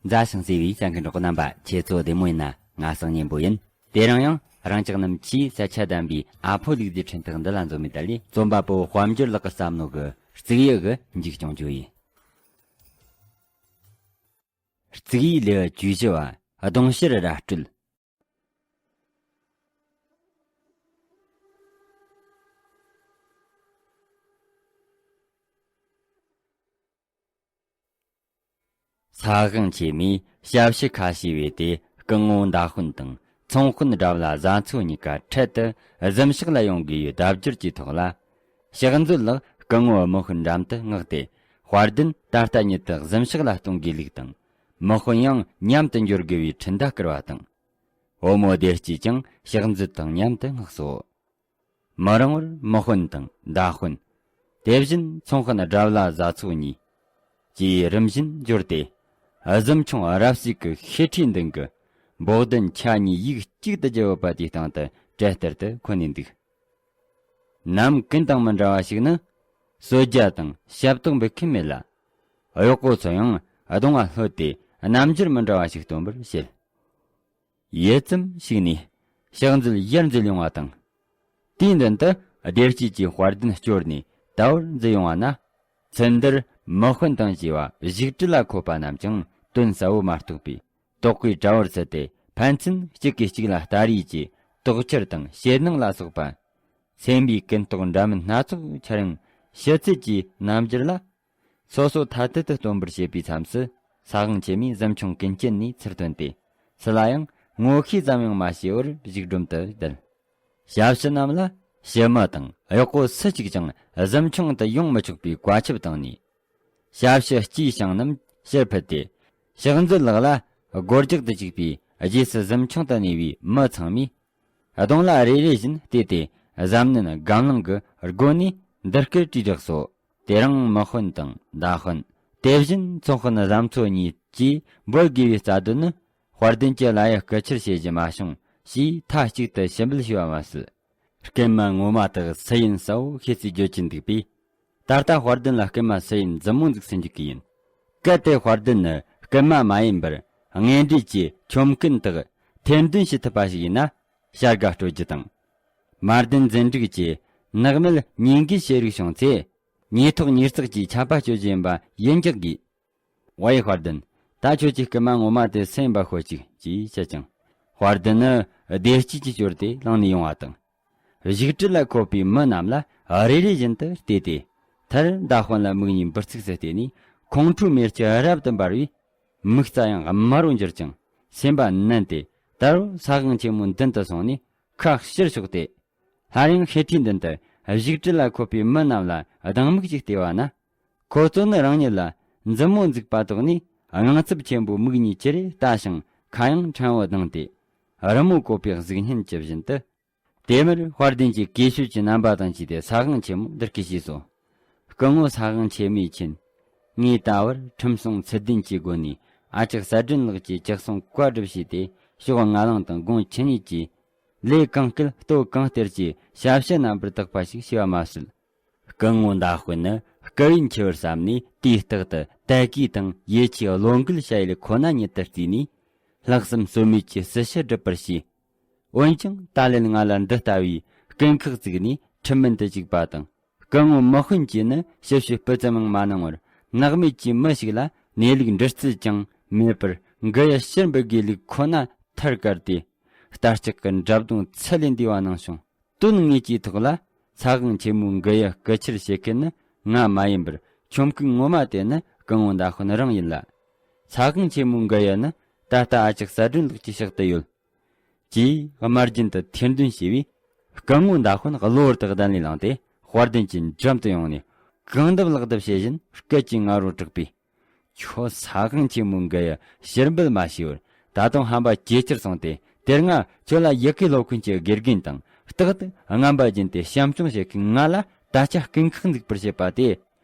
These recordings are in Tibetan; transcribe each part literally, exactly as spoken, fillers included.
མཛའ་ཞིང་བརྩེ་བའི་གསན་མཁན་གྲོགས་རྣམ་པ། ཁྱེད་ཚོ་བདེ་མོ་ཡིན་ན། ང་སང་ཉན་པོ་ཡིན། དེ་རིང་ཡང་རང་ཅག་རྣམས་ཀྱིས་ས་ཆ་བདམས་པའི་ཨ་ཕོ་ལུག་རྫིའི་འཕྲིན་ཐག་འདི་ལ་འཛོམས་མེད་ད་ལས། རྩོམ་པ་པོ་དཔལ་འབྱོར་ལགས་ཀྱི་བསམ་བློ་གི་གཙུག་ཡིག་གི་མཇུག་སྐྱོང་རྒྱུ་ཡིན། གཙུག་ཡིག་ལེའུ་བཅུ་བཞི་བ། གདུང་ཤར་ར་སྤྲོད། ས་དབང་ཆེན་མོས་ཞབས་ཕྱི་ཁ་ཕྱེ་བས་ཏེ། སྐུ་ངོ་མདའ་དཔོན་དང་ཚོང་དཔོན་དགྲ་བླ་བཟའ་ཚོ་གཉིས་ཀ་འཕྲལ་དུ་གཟིམ་ཤག་ལ་ཡོང་དགོས་པའི་ལྡབ་འགྱུར་གྱི་ཐོག་ལ། ཕྱག་མཛོད་ལགས་སྐུ་ངོ་མི་དཔོན་འགྲམ་དུ་མངགས་ཏེ། དཔལ་ལྡན་ད་ལྟ་ཉིད་དུ་གཟིམ་ཤག་ལ་གཏོང་དགོས་ལུགས་དང་། མི་དཔོན་ཡང་མཉམ་དུ་འབྱོར་དགོས་པའི་འཕྲིན་བརྡ་བསྐུར་བ་དང་། བུ་མོ་བདེ་སྐྱིད་ཀྱང་ཕྱག་མཛོད་དང་མཉམ་དུ་མངགས་སོ། མི་རིང་བར་མི་དཔོན་དང་མདའ་དཔོན། དེ་བཞིན་ཚོང་དཔོན་དགྲ་བླ་བཟའ་ཚོ་གཉིས་ཀྱིས་རིམ་བཞིན་འབྱོར་ཏེ། གཟིམ་ཆུང་རབ་གསེག་གི་ཤེལ་ཁྲིའི་མདུན་གྱི་འབོག་ལྡན་ཆ་གཉིས་ཡིག་གཅིག་ཏུ་བསྒྱུར་ཡོད་པ་དེའི་སྟེང་དུ་གྲལ་སྟར་དུ་འཁོད་ནས་འདུག། ནམ་ཀུན་དང་མི་འདྲ་བ་ཞིག་ནི། གསོལ་ཇ་དང་ཞབས་ཏོག་འབུལ་མཁན་མེད་ལ། གཡོག་པོ་ཚོ་ཡང་གདོང་བ་ལྷོད་དེ་རྣམ་འགྱུར་མི་འདྲ་བ་ཞིག་སྟོན་པར་བྱེད། ཡུད་ཙམ་ཞིག་ནས་ཕྱག་མཛོད་ཡར་འཛུལ་ཡོང་བ་དང་། དུས་མདུན་དུ་བདེ་སྐྱིད་ཀྱིས་དཔལ་ལྡན་བསྐྱོར་ནས་དལ་བུར་འཛུལ་ཡོང་བ་ན། ཚུལ་འདིར་མི་དཔོན་དང་བཅས་པ་བཞུགས་ཁྲི་ལ་འཁོད་པ་རྣམས་ཀྱང་དོན་གསལ་བོ་མ་རྟོགས་པས། དོགས་པའི་དྲ་བར་ཚུད་དེ། ཕན་ཚུན་གཅིག་གིས་གཅིག་ལ་ལྟ་རེས་ཀྱི་དོགས་འཆར་དང་ཞེད་སྣང་ལ་སོགས་པ། སེམས་པའི་ཀུན་རྟོག་འདྲ་མིན་སྣ་ཚོགས་འཆར་ཡང་ཕྱི་ཚུལ་གྱི་རྣམ་འགྱུར་ལ། སོ་སོ་ཐ་དད་དུ་སྟོན་པར་བྱེད་པའི་མཚམས་སུ། ས་དབང་ཆེན་མོས་གཟིམ་ཆུང་ཀུན་མཁྱེན་ནས་ཚུར་ཐོན་ཏེ། སུ་ལ་ཡང་ངོ་ཤེས་ཙམ་ཡང་མ་བྱས་པར་བཞུགས་སྒྲོམ་དུ་བསྡད། ཞབས་ཕྱི་རྣམས་ལ་ཕྱི་མི་དང་གཡོག་པོ་སུ་གཅིག་ཀྱང་གཟིམ་ཆུང་དུ་ཡོང་མི་ཆོག་པའི་བཀའ་ཁྱབ་བཏང་ནས། ཞབས་ཕྱི་སྤྱིའི་བྱང་རྣམས་ཕྱིར་ཕུད་དེ། ཕྱག་མཛོད་ལགས་ལ་སྒོ་རྒྱག་ཏུ་བཅུག་པའི་རྗེས་སུ་གཟིམ་ཆུང་དུ་གནས་པའི་མི་ཚང་མས། གདོང་ལ་རེ་རེ་བཞིན་བལྟས་ཏེ། གཟབ་ནན་སྒམ་ལངས་ཀྱི་སྒོ་ནས་འདི་སྐད་དྲིས་བསྒྲགས་སོ། དེ་རིང་མི་དཔོན་དང་མདའ་དཔོན། དེ་བཞིན་ཚོང་དཔོན་བཟའ་ཚོ་གཉིས་ཀྱིས་འབོད་དགོས་པའི་རྩ་དོན་ནི། དཔལ་ལྡན་གྱི་ལ་ཡ་སྐུ་ཕྱིར་བྱེད་རྒྱུ་མ་བྱུང་ཞེས་མཐའ་གཅིག་ཏུ་ཞུ་འབུལ་ཞུས་པ་མ་ཟད། རྐུན་མ་ངོ་མ་དག་སུ་ཡིན་གསལ་བོ་ཤེས་རྩིས་བརྗོད་ཀྱིན་འདུག་པས། ད་ལྟ་དཔལ་ལྡན་ལ་རྐུན་མ་སུ་ཡིན་མཛུབ་མོ་འཛུགས་སུ་འཇུག་གི་ཡིན། གལ་ཏེ་དཔལ་ལྡན་ནི་རྐུན་མ་མ་ཡིན་པར། དངོས་འབྲེལ་གྱི་ཁྱོམ་རྐུན་དག་ཐེར་འདོན་བྱེད་ཐུབ་པ་ཞིག་ཡིན་ན། བྱ་དགའ་སྤྲོད་རྒྱུ་དང་། དམར་ལྡན་འཛིན་དྲུག་གིས་ནག་མེད་ཉེས་འགེལ་བྱེད་རིགས་བྱུང་ཚེ། ཉེས་ཐོག་ཉེས་བརྩེགས་ཀྱི་ཆད་པ་གཅོད་རྒྱུ་ཡིན་པ་ཡིད་འཇོག་དགོས། ཝའི་དཔལ་ལྡན། ད་ཁྱོད་ཀྱིས་རྐུན་མ་ངོ་མ་དེ་སུ་ཡིན་པ་ཤོད་ཅིག་ཅེས་བཤད་ཅིང་། དཔལ་ལྡན་ནི་བདེ་སྐྱིད་ཀྱི་ཞོར་དེ་ལངས་ནས་ཡོང་བ་དང་། བཞུགས་ཁྲི་ལ་འཁོད་པའི་མི་རྣམས་ལ་རེ་རེ་བཞིན་དུ་བལྟས་ཏེ། མཐར་མདའ་དཔོན་ལ་མིག་གཉིས་འབུར་ཚིགས་སུ་བལྟས་ནས། ཁོང་ཁྲོའི་མེ་ལྕེ་རབ་ཏུ་འབར་བས། མིག་རྩ་ཡང་དམར་བོ་འགྱུར་ཅིང་སེམས་པ་ནན་ཏེ། ད་རུང་ས་དབང་ཆེན་མོའི་མདུན་དུ་སོང་ནས་ཁ་ཕྱིར་ཕྱོགས་ཏེ། སླར་ཡང་ཤེལ་ཁྲིའི་མདུན་དུ་བཞུགས་ཁྲི་ལ་འཁོད་པའི་མི་རྣམས་ལ་སྡང་མིག་ཅིག་བལྟས་པ་ན། ཁོ་ཚོ་ནི་རང་ཉིད་ལ་མཛུབ་མོ་འཛུགས་པ་དོགས་ནས། དངངས་འཚབ་ཆེན་པོས་མིག་གཉིས་ཅི་རེ་ལྟ་ཞིང་ཁ་ཡང་ཕྲན་བུ་གདངས་ཏེ། རི་མོ་བཀོད་པའི་གཟུགས་བརྙན་ཇི་བཞིན་དུ། དེ་མུར་དཔལ་ལྡན་གྱིས་གུས་ཞབས་ཀྱི་རྣམ་པ་དང་བཅས་ཏེ་ས་དབང་ཆེན་མོར་འདི་སྐད་ཞུས་སོ། སྐུ་ངོ་ས་དབང་ཆེན་མོའི་མཁྱེན། ངས་ད་བར་ཁྲིམས་སྲུང་ཚུལ་ལྡན་གྱི་སྒོ་ནས་ཨ་ཅག་གསལ་སྒྲོན་ལགས་ཀྱི་ཇག་སོང་བཀའ་སྒྲུབ་བྱས་ཏེ། ཕྱོགས་ལྔ་ལང་དང་དགོང་ཆུ་གཉིས་ཀྱི་ལས་གང་སྐལ་ལྟོ་གང་སྟེར་གྱི་ཞབས་ཕྱི་རྣམ་པར་དག་པ་ཞིག་བྱས་པ་མ་ཟད། སྐུ་ངོ་མདའ་དཔོན་ནི་སྐུ་ཡོན་ཆེ་བར་བསམ་ནས། དུས་རྟག་ཏུ་དད་གུས་དང་ཡིད་ཆེས་བློ་འགུལ་བྱ་ཡུལ་ཁོ་ན་ཉིད་དུ་བརྩིས་ནས། ལྷག་བསམ་ཟོལ་མེད་ཀྱིས་སྲི་ཞུ་སྒྲུབ་པར་བྱས། འོན་ཀྱང་ད་ལན་ང་ལ་འདི་ལྟ་བུའི་རྐུན་ཁག་བཙུགས་ནས་ཁྲིམས་མིན་དུ་བཅུག་པ་དང་། སྐུ་ངོ་མི་དཔོན་གྱིས་ནི་ཞིབ་བཤེར་སྤུ་ཙམ་ཡང་མ་གནང་བར། ནག་མེད་ཀྱི་མི་ཞིག་ལ་གནས་ལུགས་འདྲི་རྩིས་ཀྱང་མེད་པར། མགུ་ཡུ་ཕྱིར་འབུད་དགོས་ལུགས་ཁོ་ན་ཐར་བཀར་ཏེ། རྟ་ལྕག་གི་འདྲ་གདོང་ཚུལ་ལས་འདས་པ་གནང་བྱུང་། དོན་དངོས་ཀྱི་ཐོག་ལ་ས་དབང་ཆེན་མོའི་མགུ་ཡུ་རྐུ་ཁྱེར་བྱེད་མཁན་ནི་ང་མ་ཡིན་པར། ཁྱོམ་རྐུན་ངོ་མ་དེ་ནི་སྐུ་ངོ་མདའ་དཔོན་རང་ཡིན་ལ། ས་དབང་ཆེན་མོའི་མགུ་ཡུ་ནི་ད་ལྟ་ཨ་ཅག་གསལ་སྒྲོན་ལགས་ཀྱི་ཕྱག་ཏུ་ཡོད། ཅེས་དམར་རྒྱན་དུ་ཐེར་འདོན་བྱས་པས། སྐུ་ངོ་མདའ་དཔོན་གློ་བུར་དུ་གདན་ལས་ལངས་ཏེ། དཔལ་ལྡན་གྱི་འགྲམ་དུ་ཡོང་ནས། གང་ལྡབ་ལག་ལྡབ་བྱེད་བཞིན་སྐད་ཀྱིས་ང་རོ་དྲག་པས། ཁྱོད་ས་དབང་ཆེན་མོའི་མགུ་ཡུ་ཕྱིར་འབུད་མ་བྱས་པར། ད་དུང་ཧམ་པ་ཇེ་ཆེར་སོང་སྟེ། དེ་སྔ་ཁྱོད་ལ་ཡི་གེ་སློབ་མཁན་གྱི་དགེ་རྒན་དང་། རྟག་ཏུ་རྔམ་པ་སྦྱིན་ཏེ་བྱམས་སྐྱོང་བྱེད་མཁན་ང་ལ་ད་ཆ་རྐུན་ཁག་འཛུགས་པར་བྱེད་པ་དེ།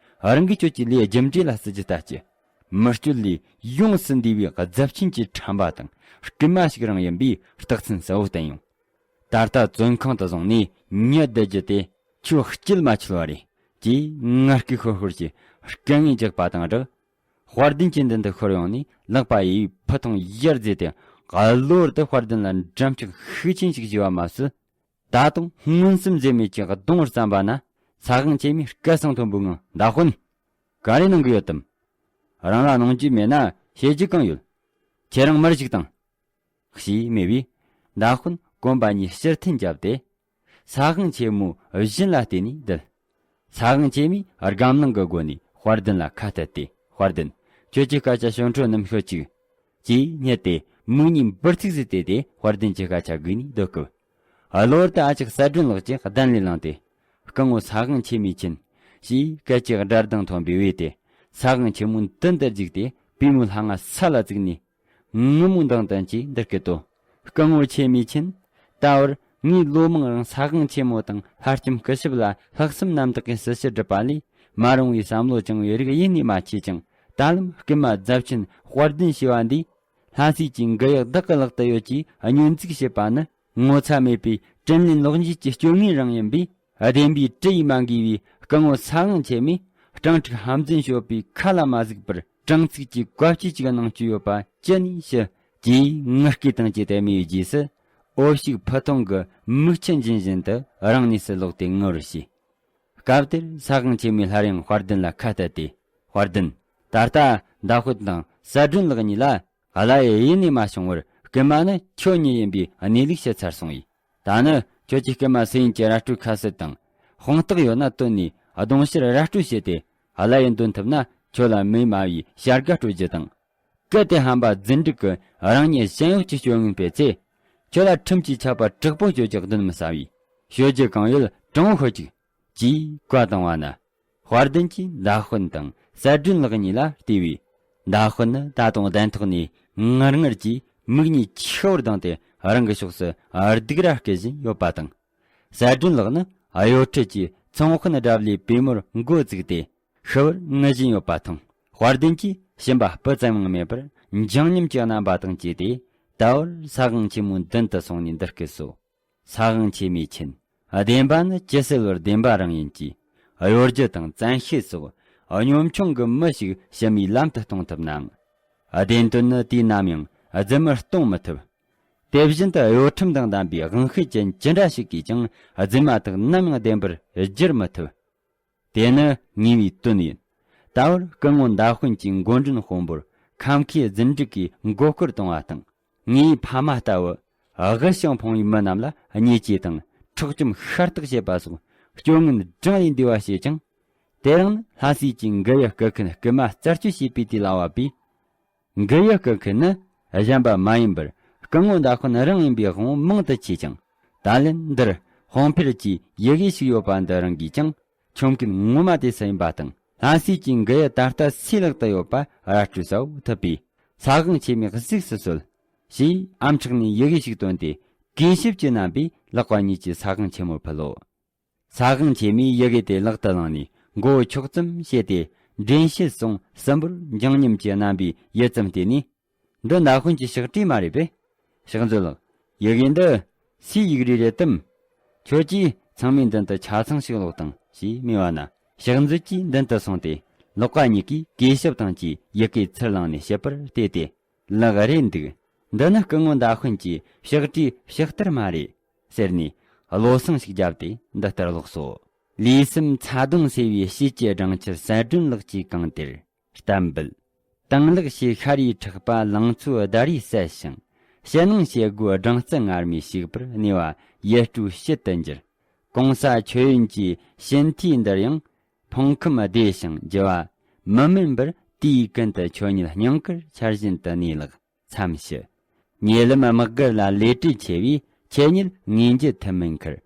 རང་གིས་ཁྱོད་ཀྱི་ལས་རྒྱུ་འབྲས་ལ་བརྩི་རྒྱུ་ལྟ་ཅི། མི་སྤྱོད་ལས་ཡོངས་སུ་འདས་པའི་རྫབ་ཆེན་གྱི་ཁྲམ་པ་དང་། རྐུན་མ་ཞིག་རང་ཡིན་པའི་རྟགས་མཚན་གསལ་བོ་བསྟན་ཡོང་། ད་ལྟ་བཙོན་ཁང་དུ་བཟུང་ནས་མྱི་བསྡད་རྒྱུ་དེ་ཁྱོད་སྐྱིད་མ་ཆོད་པ་རེད། ཅེས་ངར་སྐད་ཤོར་ཤོར་གྱིས་སྐད་ངན་རྒྱག་པ་དང་སྦྲགས། དཔལ་ལྡན་གྱི་མདུན་དུ་ཤོར་ཡོང་ནས་ལག་པ་གཡས་གཡོན་ཕུ་ཐུང་ཡར་བརྫེས་ཏེ་གློ་བུར་དུ་དཔལ་ལྡན་ལ་འགྲམ་ལྕག་ཤུགས་ཆེན་ཞིག་བྱས་པ་མ་ཟད། ད་དུང་མངོན་སུམ་འཛེམ་མེད་ཀྱི་གདོང་བར་བརྩམས་པ་ན། ས་གང་ཆེན་མོས་སྐད་གསང་མཐོན་པོའི་ངང་། མདའ་དཔོན། ག་རེ་གནང་གི་ཡོད་དམ། རང་ལ་གནང་རྒྱུ་མེད་ན་བཤད་རྒྱུ་གང་ཡོད། ཁྱེད་རང་མར་ཞུགས་དང་། ཞེས་སྨྲས་པས། མདའ་དཔོན་གོམ་པ་གཉིས་ཕྱིར་འཐེན་བརྒྱབ་སྟེ། ས་གང་ཆེན་མོ་བཞིན་ལ་བལྟས་ནས་བསྡད། ས་གང་ཆེན་མོས་སྒམ་ནང་གི་སྒོ་ནས་དཔལ་ལྡན་ལ་ཁ་གཏད་དེ། དཔལ་ལྡན། ཁྱོད་ཀྱི་སྐད་ཆ་ཞོར་འཕྲོ་རྣམས་ཤོད་ཅིག་ཅེས་སྙད་དེ་མིག་གཉིས་འབུར་ཚིགས་སུ་བལྟས་ཏེ་དཔལ་ལྡན་གྱི་སྐད་ཆ་སྒུག་ནས་སྡོད་སྐབས། གློ་བུར་དུ་ཨ་ཅག་གསལ་སྒྲོན་ལགས་ཀྱིས་གདན་ལས་ལངས་ཏེ། སྐུ་ངོ་ས་གང་ཆེན་མོའི་ཁྱིམ། ཞེས་སྐད་ཅིག་སྒྲ་གདངས་ཐོན་པའི་འོད་དེ། ས་གང་ཆེན་མོའི་མདུན་དུ་རྒྱུགས་ཏེ་པུས་མོའི་ལྷ་ང་ས་ལ་བཙུགས་ནས། ངུ་མོ་མདངས་ལྡན་གྱིས་འདི་སྐད་དོ། སྐུ་ངོ་ཆེན་མོའི་ཁྱིམ། ད་བར་ངས་ལོ་མང་རིང་ས་གང་ཆེན་མོ་དང་ལྷ་ལྕམ་སྐུ་ཞབས་ལ་ལྷག་བསམ་རྣམ་དག་གིས་ཞིབ་ཞིབ་བསྒྲུབས་པ་ལས། མ་རུང་བའི་བསམ་བློ་བཅངས་པའི་རིགས་ཡེ་ནས་མ་མཆིས་ཀྱང་། ད་ལམ་རྐུན་མ་རྫབ་ཆེན་དཔལ་ལྡན་ཞེས་པ་འདིས། ལྷ་སྲས་ཀྱི་མགུལ་ཡག་བདག་གི་ལག་ཏུ་ཡོད་ཅེས་བསྙོན་འཛུགས་བྱེད་པ་ནི། ངོ་ཚ་མེད་པའི་དྲིན་ལན་ལོག་འཇལ་གྱི་སྤྱོད་ངན་རང་ཡིན་པས། བདེན་པའི་དྲི་ཡིས་མ་འགོས་པའི་སྐུ་ངོ་ས་གང་ཆེན་མོས། སྤྲང་ཕྲུག་ཧམ་རྫུན་ཤོད་པའི་ཁ་ལ་མ་ཟུག་པར། སྤྲང་ཚིག་གི་བཀའ་ཆད་ཅིག་གནང་རྒྱུ་ཡོད་པ་ཅི་ནས་ཤེས། ཅེས་ངུ་སྐད་དང་བཅས་ཏེ་སྨྲས་པའི་རྗེས་སུ། འོ་ཞིག་ཕུ་ཐུང་གི་མིག་ཆུ་འབྱིན་བཞིན་དུ་རང་གནས་སུ་ལོག་སྟེ་ངུ་བར་བྱས། སྐབས་དེར་ས་གང་ཆེན་མོས་སླར་ཡང་དཔལ་ལྡན་ལ་ཁ་གཏད་དེ། དཔལ་ལྡན། ད་ལྟ་མདའ་དཔོན་དང་གསལ་སྒྲོན་ལགས་གཉིས་ལ། གླ་ཡི་ཡེ་ནས་མ་བྱུང་བར་རྐུན་མ་ནི་ཁྱོད་ཉིད་ཡིན་པའི་གནས་ལུགས་ཕྱི་ཚར་སོང་བས། ད་ནི་ཁྱོད་ཀྱིས་རྐུན་མ་སུ་ཡིན་གྱི་ར་སྤྲོད་ཁ་གསལ་དང་། དཔང་རྟགས་ཡོད་ན་བཏོན་ནས་གདོང་ཕྱིར་ར་སྤྲོད་བྱས་ཏེ། གླ་ཡི་འདོན་ཐུབ་ན་ཁྱོད་ལ་མི་སྨྲ་བའི་བྱ་དགའ་སྤྲོད་རྒྱུ་དང་། གལ་ཏེ་ཧམ་པ་རྫུ་འཕྲུལ་གྱིས་རང་ཉིད་ཞེན་གཡོག་གི་སྤྱོད་ངན་སྤེལ་ཚེ། ཁྱོད་ལ་ཁྲིམས་ཀྱིས་ཁྱབ་པ་དྲག་པོ་གཅོད་རྒྱུ་གདོན་མི་ཟ་བས། ཤོད་རྒྱུ་གང་ཡོད་དྲང་བོ་ཤོད་ཅིག་ཅེས་བཀའ་བཏང་བ་ན། དཔལ་ལྡན་གྱིས་མདའ་དཔོན་དང་གསལ་སྒྲོན་ལགས་གཉིས་ལ་བལྟས་པས། མདའ་དཔོན་ནི་ད་དུང་གདན་ཐོག་ནས་ངར་ངར་གྱིས་མིག་གཉིས་ཆུ་བུར་ལྡང་སྟེ་རང་གི་ཕྱོགས་སུ་སྡིགས་ར་སྐུལ་བཞིན་ཡོད་པ་དང་། གསལ་སྒྲོན་ལགས་ནི་གཡོ་ཁྲི་གྱི་ཚོང་དཔོན་དགྲ་བླའི་པུས་མོར་མགོ་བཙུགས་ཏེ་ཤི་བར་ངུ་བཞིན་ཡོད་པ་དང་། དཔལ་ལྡན་གྱིས་ཞུམ་པ་སྤུ་ཙམ་ཡང་མེད་པར་འཇིགས་ཉམས་ཀྱི་རྣམ་པ་དང་བཅས་ཏེ། ད་བར་ས་གང་ཆེན་མོའི་མདུན་དུ་སོང་ནས་འདི་སྐད་གསོལ། ས་གང་ཆེན་མོའི་ཁྱིམ། བདེན་པ་ནི་ཇི་སྲིད་བར་བདེན་པ་རང་ཡིན་གྱི། གཡོ་སྒྱུ་དང་བཙན་ཤེད་སོགས་གཉོམ་ཆུང་གི་མི་ཞིག་ཕྱི་མའི་ལམ་དུ་གཏོང་ཐུབ་ནའང་། བདེན་དོན་ནི་དུས་ནམ་ཡང་རྫུན་མར་གཏོང་མི་ཐུབ། དེ་བཞིན་དུ་གཡོ་ཁྲམ་དང་ལྡན་པའི་དབང་ཤེད་ཅན་ཅི་འདྲ་ཞིག་གིས་ཀྱང་རྫུན་མ་དག་ནམ་ཡང་བདེན་པར་བསྒྱུར་མི་ཐུབ། དེ་ནི་ཉེས་པའི་དོན་ཡིན། ད་བར་སྐུ་ངོ་མདའ་དཔོན་གྱི་མགོ་མགྲོན་དཔོན་པོར་ཁམ་ཁའི་རྫུ་འཕྲུལ་གྱིས་མགོ་སྐོར་གཏོང་བ་དང་། ངའི་ཕ་མ་ལྟ་བུ་དབུལ་ཞིང་ཕོངས་པའི་མི་རྣམས་ལ་བརྙས་བཅོས་དང་འཕྲོག་བཅོམ་ཤ་སྟག་བྱེད་པ་སོགས་སྤྱོད་ངན་བགྲང་ལས་འདས་པ་བྱེད་ཅིང་། དེ་རིང་ནི་ལྷ་སྲས་ཀྱི་མགུལ་ཡུ་རྐུ་མཁན་རྐུན་མ་རྩད་གཅོད་བྱེད་པའི་དུས་ལ་བབ་པས། མགུལ་ཡུ་རྐུ་མཁན་ནི་གཞན་པ་མ་ཡིན་པར་སྐུ་ངོ་མདའ་དཔོན་རང་ཡིན་པའི་དབང་པོ་མང་དུ་མཆིས་ཀྱང་། ད་ལན་འདིར་དཔང་འཕེར་གྱི་ཡི་གེ་ཞིག་ཡོད་པ་འདི་རང་གིས་ཀྱང་ཆོམ་མཁན་ངོ་མ་དེ་སུ་ཡིན་པ་དང་། ལྷ་སྲས་ཀྱི་མགུལ་ཡུ་ད་ལྟ་སུའི་ལག་ཏུ་ཡོད་པ་ར་སྤྲོད་གསལ་བོ་ཐུབ་པས། ས་གང་ཆེན་མོས་གཟིགས་སུ་གསོལ། ཞེས་ཨམ་ཕྲག་ནས་ཡི་གེ་ཞིག་བཏོན་ཏེ། གུས་ཞབས་ཀྱི་རྣམ་པས་ལག་པ་གཉིས་ཀྱིས་ས་གང་ཆེན་མོར་ཕུལ་ལོ། ས་གང་ཆེན་མོས་ཡི་གེ་དེ་ལག་ཏུ་བླངས་ནས་མགོ་བོ་འཁྱོག་ཙམ་བྱས་ཏེ། འདྲེན་བྱེད་སོང་གསུམ་པོར་འགྱིང་ཉམས་ཀྱི་རྣམ་པའི་ཡུད་ཙམ་བལྟས་ནས། འདི་མདའ་དཔོན་གྱི་ཕྱག་བྲིས་མ་རེད་པས། ཕྱག་མཛོད་ལགས། ཡི་གེ་འདི་སུའི་ཡིག་རིགས་རེད་དམ། ཁྱོད་ཀྱིས་ཚང་མའི་མདུན་དུ་ཆ་ཚང་ཞིག་ཀློག་དང་ཞེས་སྨྲས་པ་ན། ཕྱག་མཛོད་ཀྱིས་མདུན་དུ་སོང་སྟེ། ལག་པ་གཉིས་ཀས་གུས་ཞབས་དང་བཅས་ཡི་གེའི་ཚུར་བླངས་ནས་ཞིབ་པར་བལྟས་ཏེ། ལགས་རེད་འདུག། འདི་ནི་སྐུ་ངོ་མདའ་དཔོན་གྱི་ཕྱག་བྲིས་ཕྱག་བསྟར་མ་རེད། ཟེར་ནས་བློ་བཟང་ཞིག་བརྒྱབ་སྟེ་འདི་ལྟར་ཀློག་སོ། ལུས་སེམས་ཚ་གདུང་སེལ་བའི་བྱད་ཀྱི་སྦྲང་ཆར་གསལ་སྒྲོན་ལགས་ཀྱིས་གང་སྟེར། གཏམ་འབུལ། དང་ལེགས་ཞེས་ཤར་བའི་ཕྲག་པ་ལང་ཚོའི་ཟླ་རིས་གསལ་ཞིང་། ཕྱི་ནང་ཞེ་དགུའི་སྦྲང་རྩི་ངར་མས་ཞིག་པར་གནས་པ་ཡུལ་སྤྲོའི་དཔྱིད་དུ་འགྱུར། གོང་ས་མཆོད་ཡོན་གྱི་ཞུན་ཐིགས་འདིར་ཡང་ཕུང་ཁམས་བདེ་ཞིང་རྒྱུ་བ་མི་དམན་པར། དུས་ཀུན་ཏུ་ཁྱོད་ཉིད་སྙིང་གར་འཆར་བཞིན་དུ་གནས་ལགས། མཚམས་ཞུ། ཉེ་ལམ་དམག་སྒར་ལ་ལས་བྲེལ་ཆེ་བས་ཁྱེད་ཉིད་ངོས་འཛིན་ཐུབ་མིན་ཁར།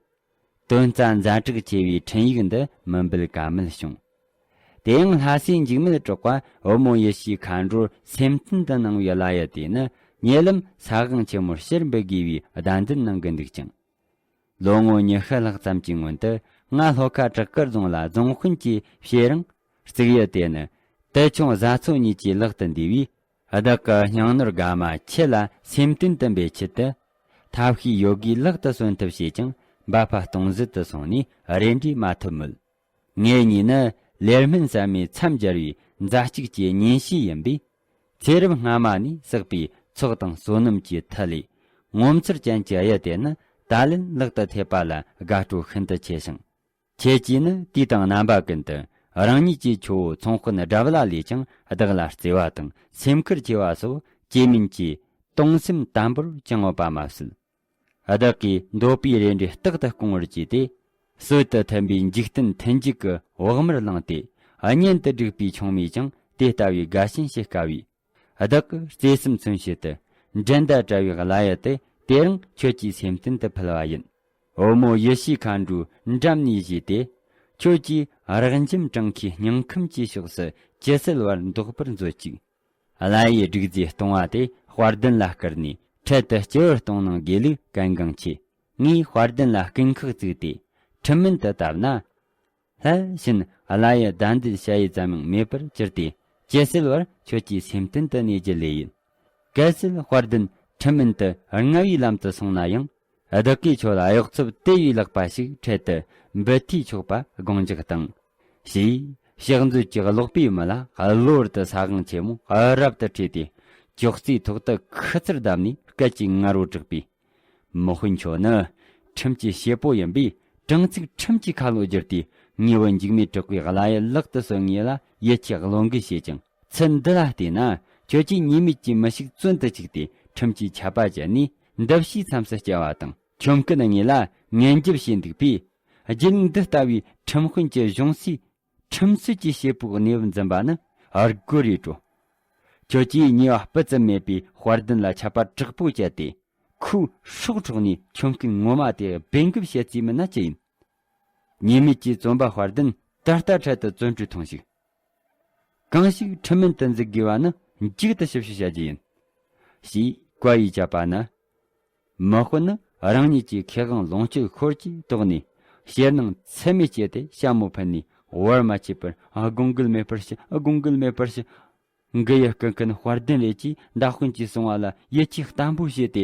དོན་རྩ་ཛ་དྲག་ཆེ་བའི་འཕྲིན་ཡིག་འདི་མི་འབུལ་ཀ་མེད་བྱུང་། དེ་ཡང་ལྷ་སའི་འཇིགས་མེད་གྲགས་པ་བུ་མོ་ཡེ་ཤེས་མཁའ་འགྲོར་སེམས་གཏམ་དུ་གནང་བའི་ལ་ཡུལ་དེ་ནི་ཉེ་ལམ་ས་གང་ཆེན་མོར་ཕྱིར་འབུད་དགོས་པའི་བརྡ་འདུན་གནང་གི་འདུག་ཅིང་། ལོ་ངོ་ཉི་ཤུ་ལྷག་ཙམ་གྱི་སྔོན་དུ་ང་ལྷོ་ཁ་བྲག་དཀར་རྫོང་ལ་རྫོང་དཔོན་གྱིས་བྱེད་རིང་། རྩིག་ཡུལ་དེ་ནི་དུད་ཆུང་བཟའ་ཚོ་གཉིས་ཀྱི་ལག་ཏུ་འདུས་པས། བདག་གི་སྙིང་ནོར་དགའ་མ་ཁྱེད་ལ་སེམས་གཏམ་དུ་འབུལ་ཆེད་དུ། ཐབས་ཤེས་ཡོད་དགུའི་ལག་ཏུ་སོན་ཐབས་བྱས་ཀྱང་འབད་པ་སྟོང་ཟད་དུ་སོང་ནས་རེ་འདྲིས་མ་ཐུབ་མོད། ངེད་གཉིས་ནི་ ལེར་སྨིན་ཟད་མེད་མཚམས་སྦྱར་བའི་མཛའ་གཅུགས་ཀྱི་གཉེན་བཤེས་ཡིན་པས། ཚེ་རབས་སྔ་མ་ནས་བསགས་པའི་ཚོགས་དང་བསོད་ནམས་ཀྱི་མཐུ་ལས། ངོ་མཚར་ཅན་གྱི་གཡུ་དེ་ནི་ད་ལན་ལག་ཏུ་ཐེབས་པ་ལ་དགའ་སྤྲོ་ཤིན་ཏུ་ཆེ་ཞིང་། ཁྱེད་ཀྱིས་ནི་དུས་དང་རྣམ་པ་ཀུན་ཏུ་རང་ཉིད་ཀྱི་ཁྱོ་བོ་ཚོང་དཔོན་དགྲ་བླ་ལས་ཀྱང་བདག་ལ་བརྩེ་བ་དང་སེམས་ཁུར་ཆེ་བ་སོགས་བཅོས་མིན་གྱི་གཏོང་སེམས་དམ་པོར་བཅངས་ཡོད་པ་མ་ཟད། བདག་གིས་འདོད་པའི་རེ་འདོད་རྟག་ཏུ་སྐོང་བར་བགྱིས་ཏེ། སྲོལ་དུ་ཐིམ་པའི་འཇིག་རྟེན་མཐུན་འཇུག་གི་བག་མར་བླངས་ཏེ། གཉེན་དུ་བསྒྲིགས་པའི་ཆུང་མས་ཀྱང་དེ་ལྟ་བུའི་དགའ་ཞེན་བྱེད་དཀའ་བས། བདག་གི་བརྩེ་སེམས་མཚོན་བྱེད་དུ། འགྲན་ཟླ་བྲལ་བའི་ཀླ་ཡི་དེ་དེ་རིང་ཁྱོད་ཀྱི་སེམས་རྟེན་དུ་ཕུལ་བ་ཡིན། བུ་མོ་ཡེ་ཤེས་མཁའ་འགྲོའི་འགྲམ་ནས་བཞེས་ཏེ། ཁྱོད་ཀྱིས་རགས་འཇིམ་བྲང་ཁའི་སྙིང་ཁམས་ཀྱི་ཕྱོགས་སུ་ཇི་སྲིད་བར་འདོགས་པར་མཛོད་ཅིག། ཀླ་ཡི་སྒྲིག་རྫས་སྟོང་བ་དེ་དཔལ་ལྡན་ལ་བསྐུར་ནས་འཕྲལ་དུ་སྤྱི་བོར་གཏོང་གནང་དགོས་ལུགས་གལ་འགངས་ཆེ། ངས་དཔལ་ལྡན་ལ་སྐུ་འཁག་བཙུགས་ཏེ་ཁྲིམས་མིན་དུ་བཏབ་ན། སླད་ཕྱིན་ཀླ་ཡི་བདའ་འདེད་བྱ་ཡུལ་ཙམ་ཡང་མེད་པར་གྱུར་ཏེ། ཇི་སྲིད་བར་ཁྱོད་ཀྱི་སེམས་རྟེན་དུ་གནས་རྒྱུ་ལོས་ཡིན། གལ་སྲིད་དཔལ་ལྡན་ཁྲིམས་མིན་དུ་ལྔ་བའི་ལམ་དུ་སོང་ན་ཡང་། བདག་གིས་ཁྱོད་ལ་གཡོག་ཚབ་དེ་བས་ལེགས་པ་ཞིག་འཕྲལ་དུ་འབུལ་ཐུབ་ཆོག་པ་དགོངས་འཇགས་དང་། ཞེས་ཕྱག་མཛོད་ཀྱི་ཀློག་པའི་མི་ལ་གློ་བུར་དུ་ས་གང་ཆེན་མོ་རབ་ཏུ་ཁྲོས་ཏེ། ཅོག་ཙེའི་ཐོག་ཏུ་ཁུ་ཚུར་བསྡམས་ནས་སྐད་ཀྱིས་ངར་བོ་དྲག་པས། མི་དཔོན་ཁྱོད་ནི་ཁྲིམས་ཀྱི་བྱེད་པོ་ཡིན་པས། དྲང་ཚིག་ཁྲིམས་ཀྱི་ཁ་ལོ་བསྒྱུར་ཏེ། ངའི་བུ་འཇིགས་མེད་གྲགས་པའི་ཀླ་ཡི་ལག་ཏུ་གསོད་ངེས་ལ་ཡིད་ཆེས་བློ་འགེལ་བྱེད་ཅིང་། ཚུལ་འདི་ལ་བལྟས་ན་ཁྱོད་ཀྱིས་ཉེས་མེད་ཀྱི་མི་ཞིག་བཙོན་དུ་བཅུག་སྟེ་ཁྲིམས་ཀྱི་ཆད་པ་བཅད་ནས་འདི་ཕྱིའི་མཚམས་སུ་བསྐྱལ་བ་དང་། ཁྱོད་ཀུན་ངེས་ལ་ངན་ཇུས་བྱས་འདུག་པས། རྒྱུན་འདི་ལྟ་བུའི་ཁྲིམས་དཔོན་གྱི་གཞུང་སའི་ཁྲིམས་སྲོལ་གྱི་བྱེད་པོའི་གནས་བབ་འཛིན་པ་ནི་རྒོལ་རེ་སྤྲོ། ཁྱོད་ཀྱིས་ཉེས་པ་སྤུ་ཙམ་མེད་པའི་དཔལ་ལྡན་ལ་ཆད་པ་དྲག་པོ་བཅད་དེ། ཁོའི་སྲོག་འཕྲོག་ནས་ཁྱོད་ཀུན་ངོ་མ་དེ་སྦས་འགུལ་བྱེད་རྩིས་མིན་ན་ཅི་ཡིན། ཉེས་མེད་ཀྱི་བཙོན་པ་དཔལ་ལྡན་ད་ལྟ་འཕྲལ་དུ་བཙོན་གྲོལ་ཐོངས་ཤིག། གང་ཞིག་ཁྲིམས་མིན་དུ་འཛུགས་དགོས་པ་ནི་མཇུག་ཏུ་ཞིབ་བཤེར་བྱ་རྒྱུ་ཡིན། ཞེས་བཀའ་ཡིས་བཅག་པ་ན། མི་དཔོན་ནི་རང་ཉིད་ཀྱི་ཁེ་དབང་ལོངས་སྤྱོད་ཤོར་གྱི་དོགས་ནས། ཞེད་སྣང་ཚད་མེད་སྐྱེས་ཏེ་ཞྭ་མོ་ཕུད་ནས་བར་མ་ཆད་པར་དགོངས་འགལ་མེད་པར་ཞུ། དགོངས་འགལ་མེད་པར་ཞུ། འགུལ་ཡུལ་སྐུ་མཁན་དཔལ་ལྡན་རེད་ཅེས་མདའ་དཔོན་གྱིས་གསུངས་པ་ལ་ཡིད་ཆེས་བརྟན་པོ་བྱས་ཏེ།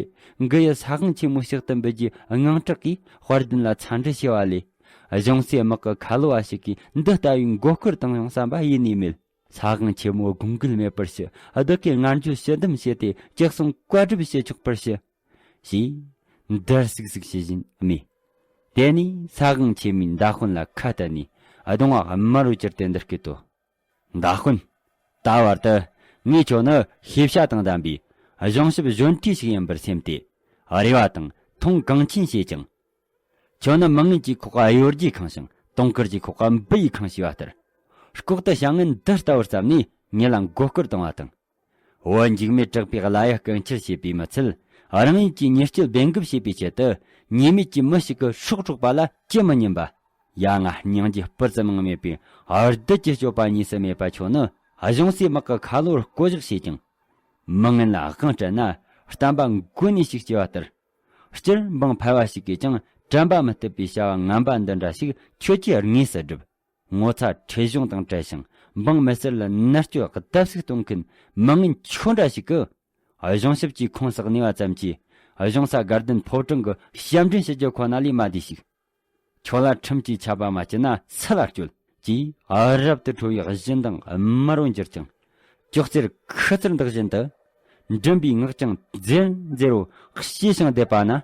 འགུལ་ཡུལ་ས་གང་ཆེན་མོ་ཕྱག་ཏུ་འབུལ་རྒྱུའི་དངངས་སྐྲག་གིས་དཔལ་ལྡན་ལ་འཚང་འདྲི་བྱས་པ་ལས། གཞུང་སའི་དམག་གི་ཁ་ལོ་བ་ཞིག་གིས་འདི་ལྟ་བུའི་མགོ་སྐོར་བཏང་ཡོང་བསམ་པ་ཡེ་ནས་མེད། ས་གང་ཆེན་མོ་དགོངས་འགལ་མེད་པར་ཞུ། བདག་གིས་ངར་འགྱོད་ཞི་འདུམ་བྱས་ཏེ་ཅི་གསུང་བཀའ་སྒྲུབ་བྱེད་ཆོག་པར་ཞུ། ཞེས་འདར་སིག་སིག་བྱེད་བཞིན་སྨྲས། དེ་ནས་ས་གང་ཆེན་མོའི་མདའ་དཔོན་ལ་ཁ་གཏད་ནས་གདོང་བ་དམར་རོ་གྱུར་ཏེ་འདི་སྐད་དོ། མདའ་དཔོན། ད་བར་དུ་ངས་ཁྱོད་ནི་ཤེས་བྱ་དང་ལྡན་པའི་གཞུང་ཞབས་གཞོན་གྲས་ཤིག་ཡིན་པར་སེམས་ཏེ་རེ་བ་དང་མཐོང་གང་ཆེན་བྱེད་ཅིང་། ཁྱོད་ནི་མི་ངན་གྱི་ཁོག་གཡོ་སྒྱུའི་ཁང་ཞིང་དུང་དཀར་གྱི་ཁོག་འབུ་ཡི་ཁང་ཞེས་པ་ལྟར། ལྐོག་ཏུ་བྱ་ངན་འདི་ལྟ་བུར་བརྩམས་ནས་ངེད་ལ་མགོ་སྐོར་བཏང་བ་དང་། བུ་འཇིགས་མེད་གྲགས་པའི་ཀླ་ཡ་རྐུ་འཁྱེར་བྱེད་པའི་མི་ཚད། རང་ཉིད་ཀྱི་ཉེས་སྤྱོད་སྦས་འགུལ་བྱེད་པའི་ཆེད་དུ། ཉེས་མེད་ཀྱི་མི་ཞིག་གི་སྲོག་འཕྲོག་པ་ལ་ཅི་མི་སྙམ་པ། ཡ་ང་སྙིང་རྗེ་སྤུ་ཙམ་ཡང་མེད་པའི་བདུད་ཀྱི་སྤྱོད་པ་གཉིས་སུ་མེད་པ་ཁྱོད་ནི། གཞུང་སའི་དམག་གི་ཁ་ལོར་བསྐོ་གཞག་བྱེད་ཅིང་། མི་ངན་ལ་དབང་སྤྲད་ན་བསྟན་པ་མགོ་ནས་ཞིག་སྐྱེ་བ་ལྟར། སྤྱིར་འབངས་ཕལ་བ་ཞིག་གིས་ཀྱང་དྲན་པ་མི་བཏུབ་པའི་བྱ་བ་ངན་པ་འདི་འདྲ་ཞིག་ཁྱོད་ཀྱིས་དངོས་སུ་བསྒྲུབས། ངོ་ཚ་ཁྲེལ་གཞུང་དང་བྲལ་ཞིང་འབངས་མི་སེར་ལ་མནར་གཅོད་བརྡབ་གསིག་གཏོང་མཁན་མི་ངན་ཁྱོད་འདྲ་ཞིག་གིས། གཞུང་ཞབས་ཀྱི་ཁོངས་སུ་གནས་པ་ཙམ་གྱིས་གཞུང་ས་དགའ་ལྡན་ཕོ་བྲང་གི་ཞབས་འདྲེན་ཞུ་རྒྱུ་ཁོ་ན་ལས་མ་འདས་ཤིག། ཁྱོད་ལ་ཁྲིམས་ཀྱི་ཆད་པ་མ་བཅད་ན་སུ་ལ་སྤྱོད། ཅེས་རབ་ཏུ་ཁྲོ་བའི་བཞིན་མདངས་དམར་རོ་འགྱུར་ཅིང་། ཅོག་ཙེར་ཁུ་ཚུར་འདེགས་བཞིན་དུ། མགྲིན་པའི་ངག་ཀྱང་མཛེར་མཛེར་རོ་ཞེས་ཤིང་བསྡད་པ་ན།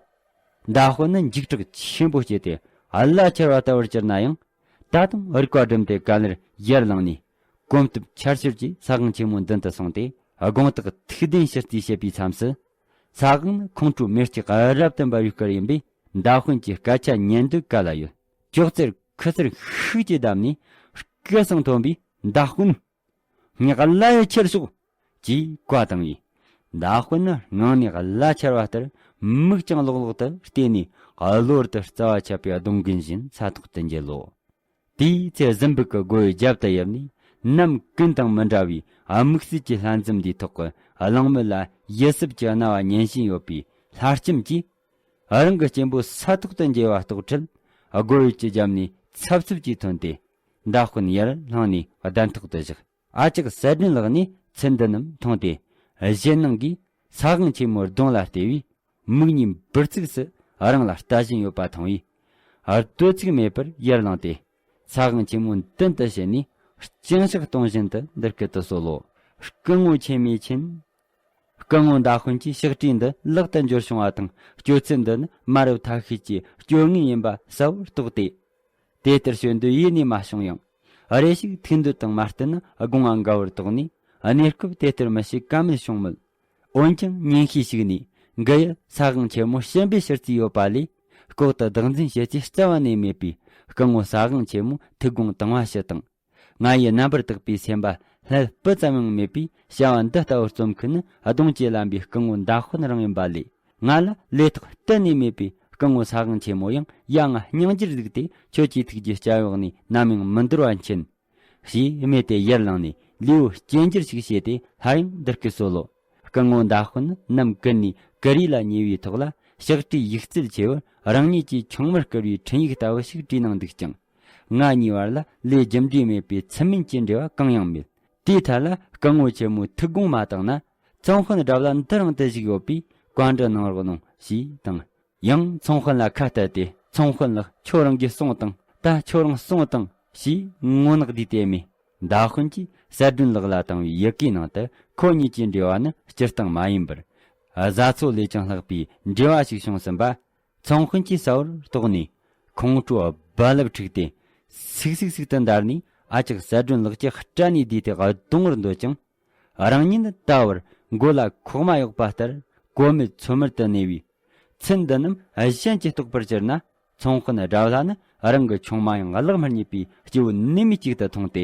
མདའ་དཔོན་ནི་འཇིགས་སྐྲག་ཆེན་པོ་སྐྱེས་ཏེ་གླ་ཆར་བ་ལྟ་བུར་གྱུར་ན་ཡང་། ད་དུང་རིག་པ་བསྒྲིམས་ཏེ་ག་ལེར་ཡར་ལངས་ནས། གོམ་སྟབས་འཆར་ཞོར་གྱིས་ས་གང་ཆེན་མོའི་མདུན་དུ་སོང་སྟེ། དགོང་དག་ཐུགས་བདེན་ཕྱིར་བལྟས་བྱེད་པའི་མཚམས་སུ། ས་གང་ནི་ཁོང་ཁྲོའི་མེ་ལྕེ་རབ་ཏུ་འབར་བའི་སྐུ་ཡིན་པས། མདའ་དཔོན་གྱི་སྐད་ཆ་ཉན་འདོད་ག་ལ་ཡོད། ཅོག་ཙེར་ཁུ་ཚུར་ཤུགས་ཀྱིས་བརྡབས་ནས། སྐུ་སྲུང་མཐོན་པོས་མདའ་དཔོན། ངའི་ཀླ་ཡི་ཁྱེར་ཤོག། ཅེས་བཀའ་བཏང་བས། མདའ་དཔོན་ནི་སྔངས་ནས་གླ་ཆར་བ་ལྟར་མིག་ཀྱང་ལོག་ལོག་ཏུ་བལྟས་ནས། གློ་བུར་དུ་རྩ་བ་ཆད་པའི་སྡོང་རྒན་བཞིན་ས་ཐོག་ཏུ་འགྱེལ་ལོ། དེའི་ཚེ་གཟིམ་སྦུག་གི་སྒོའི་རྒྱབ་ཏུ་ཡིབ་ནས། ནམ་ཀུན་དང་མི་འདྲ་བའི་དམིགས་བསལ་གྱི་ལྷ་འཛུམ་འདིའི་ཐོག་གི་གླེང་མོལ་ལ་ཡིད་སྲིབ་ཀྱི་རྣ་བ་ཉན་བཞིན་ཡོད་པའི་ལྷ་ལྕམ་གྱིས། རང་གི་གཅེན་པོ་ས་ཐོག་ཏུ་འགྱེལ་བ་རྟོགས་འཕྲལ། སྒོ་ཡོལ་གྱི་རྒྱབ་ནས་འཚབ་འཚུབ་ཀྱིས་ཐོན་ཏེ། མདའ་དཔོན་ཡར་ལངས་ནས་གདན་ཐོག་ཏུ་བཞག། ཨ་ཅག་གསལ་སྒྲོན་ལགས་ནས་ཚུལ་འདི་རྣམས་མཐོང་སྟེ། གཞན་ནང་གིས་ས་གང་ཆེན་མོའི་གདོང་ལ་བལྟས་པས། མིག་གཉིས་འབུར་ཚིགས་སུ་རང་ལ་ལྟ་བཞིན་ཡོད་པ་མཐོང་བས། ལྟོས་ཚིག་མེད་པར་ཡར་ལངས་ཏེ། ས་གང་ཆེན་མོའི་མདུན་དུ་ཕྱིན་ནས། ལྕིང་ཕྱག་གཏོང་བཞིན་དུ་འདི་སྐད་དུ་གསོལ་ལོ། སྐུ་ངོ་ཆེན་མོའི་ཆེན། སྐུ་ངོ་མདའ་དཔོན་གྱིས་ཕྱག་བྲིས་འདི་ལག་ཏུ་འབྱོར་བྱུང་བ་དང་། སྤྱོད་ཚུལ་འདི་ནི་མ་རབས་ཐ་ཤལ་གྱི་སྤྱོད་ངན་ཡིན་པ་གསལ་བོར་རྟོགས་ཏེ། དེ་ལྟར་བྱེད་འདོད་ཡེ་ནས་མ་བྱུང་ཡང་། རེ་ཞིག་ཐུགས་འདོད་དང་མ་བསྟུན་ན་དགོངས་པ་འགལ་བར་དོགས་ནས། གནས་སྐབས་དེ་ལྟར་མི་བྱེད་ཀ་མེད་བྱུང་མོད། འོན་ཀྱང་ཉན་ཤས་ཤིག་ནས། འགུ་ཡུལ་ས་དབང་ཆེན་མོ་བྱམས་པའི་ཕྱིར་བརྩིས་ཡོད་པ་ལས། ལྐོག་ཏུ་བདག་འཛིན་བྱེད་ཚུལ་རྩ་བ་ནས་མེད་པས། སྐུ་ངོ་ས་དབང་ཆེན་མོ་ཐུགས་དགོངས་དང་བ་ཞུ་དང་། ང་ཡི་རྣམ་པར་དག་པའི་སེམས་པ་ལྷད་སྤུ་ཙམ་ཡང་མེད་པས། བྱ་བ་འདི་ལྟ་བུ་རྩོམ་མཁན་ནི་གདོང་བཅས་ལ་འབའི་སྐུ་ངོ་མདའ་དཔོན་རང་ཡིན་པ་ལས། ང་ལ་ལས་རྟོགས་གཏན་ནས་མེད་པས། སྐུ་ངོ་ས་དབང་ཆེན་མོ་ཡང་ཡ་ང་སྙིང་རྗེར་གཟིགས་ཏེ། ཁྱོད་ཀྱི་ཐུགས་རྗེ་སྐྱབས་འོག་ནས་ནམ་ཡང་མི་འདོར་བ་མཁྱེན། ཞེས་སྨྲས་ཏེ་ཡར་ལངས་ནས་ལེའུ་སྤྱན་འགྱུར་ཞིག་བྱས་ཏེ། སླར་ཡང་འདི་སྐད་གསོལ་ལོ། སྐུ་ངོ་མདའ་དཔོན་ནི་ནམ་ཀུན་ནས་ཀུ་རེ་ལ་ཉེ་བའི་ཐོག་ལ། ཕྱག་བྲིས་ཡིག་རྩལ་ཆེ་བར་རང་ཉིད་ཀྱིས་ཆུང་མར་བསྐུར་བའི་འཕྲིན་ཡིག་ལྟ་བུ་ཞིག་བྲིས་གནང་འདུག་ཅིང་། ང་གཉིས་བར་ལ་ལས་རྒྱུ་འབྲས་མེད་པའི་ཚུལ་མིན་གྱི་འབྲེལ་བ་གང་ཡང་མེད། དེའི་ཐད་ལ་སྐུ་ངོ་ཆེན་མོའི་ཐུགས་དགོངས་མ་དག་ན། ཚོང་དཔོན་དགྲ་བླ་འདི་རང་དུ་བཞུགས་ཡོད་པས། བཀའ་འདྲི་གནང་རོགས་གནང་ཞེས་དང་། ཡང་ཚོང་དཔོན་ལ་ཁ་གཏད་དེ། ཚོང་དཔོན་ལགས། ཁྱོད་རང་གིས་གསུངས་དང་། ད་ཁྱོད་རང་གསུངས་དང་ཞེས་ངུ་ནག་བསྡུས་ཏེ་སྨྲས། མདའ་དཔོན་གྱིས་གསལ་སྒྲོན་ལགས་ལ་བཏང་བའི་ཡི་གེའི་ནང་དུ། ཁོ་གཉིས་ཀྱི་འབྲེལ་བ་ནི་སྤྱིར་བཏང་མ་ཡིན་པར། བཟའ་ཚོ་ལས་ཀྱང་ལྷག་པའི་འབྲེལ་བ་ཞིག་བྱུང་ཟིན་པ། ཚོང་དཔོན་གྱིས་གསལ་བོར་རྟོགས་ནས། ཁོང་ཁྲོ་རྦ་རླབས་འཁྲིགས་ཏེ། སིག་སིག་སིག་ཏུ་འདར་ནས། ཨ་ཅག་གསལ་སྒྲོན་ལགས་ཀྱི་སྐྲ་ནས་བསྡུས་ཏེ་རྡུང་བར་འདོད་ཀྱང་། རང་ཉིད་ནི་ད་བར་མགོ་ལ་ཁོག་མ་གཡོགས་པ་ལྟར། གོ་མེད་ཚོད་མེད་དུ་གནས་པས། ཚུལ་འདི་རྣམས་གཞན་གྱིས་རྟོགས་པར་གྱུར་ན། ཚོང་དཔོན་དགྲ་བླ་ནི་རང་གི་ཆུང་མ་ཡང་གླགས་མི་རྙེད་པའི་སྐྱེ་བོ་ནུས་མེད་ཅིག་ཏུ་མཐོང་སྟེ།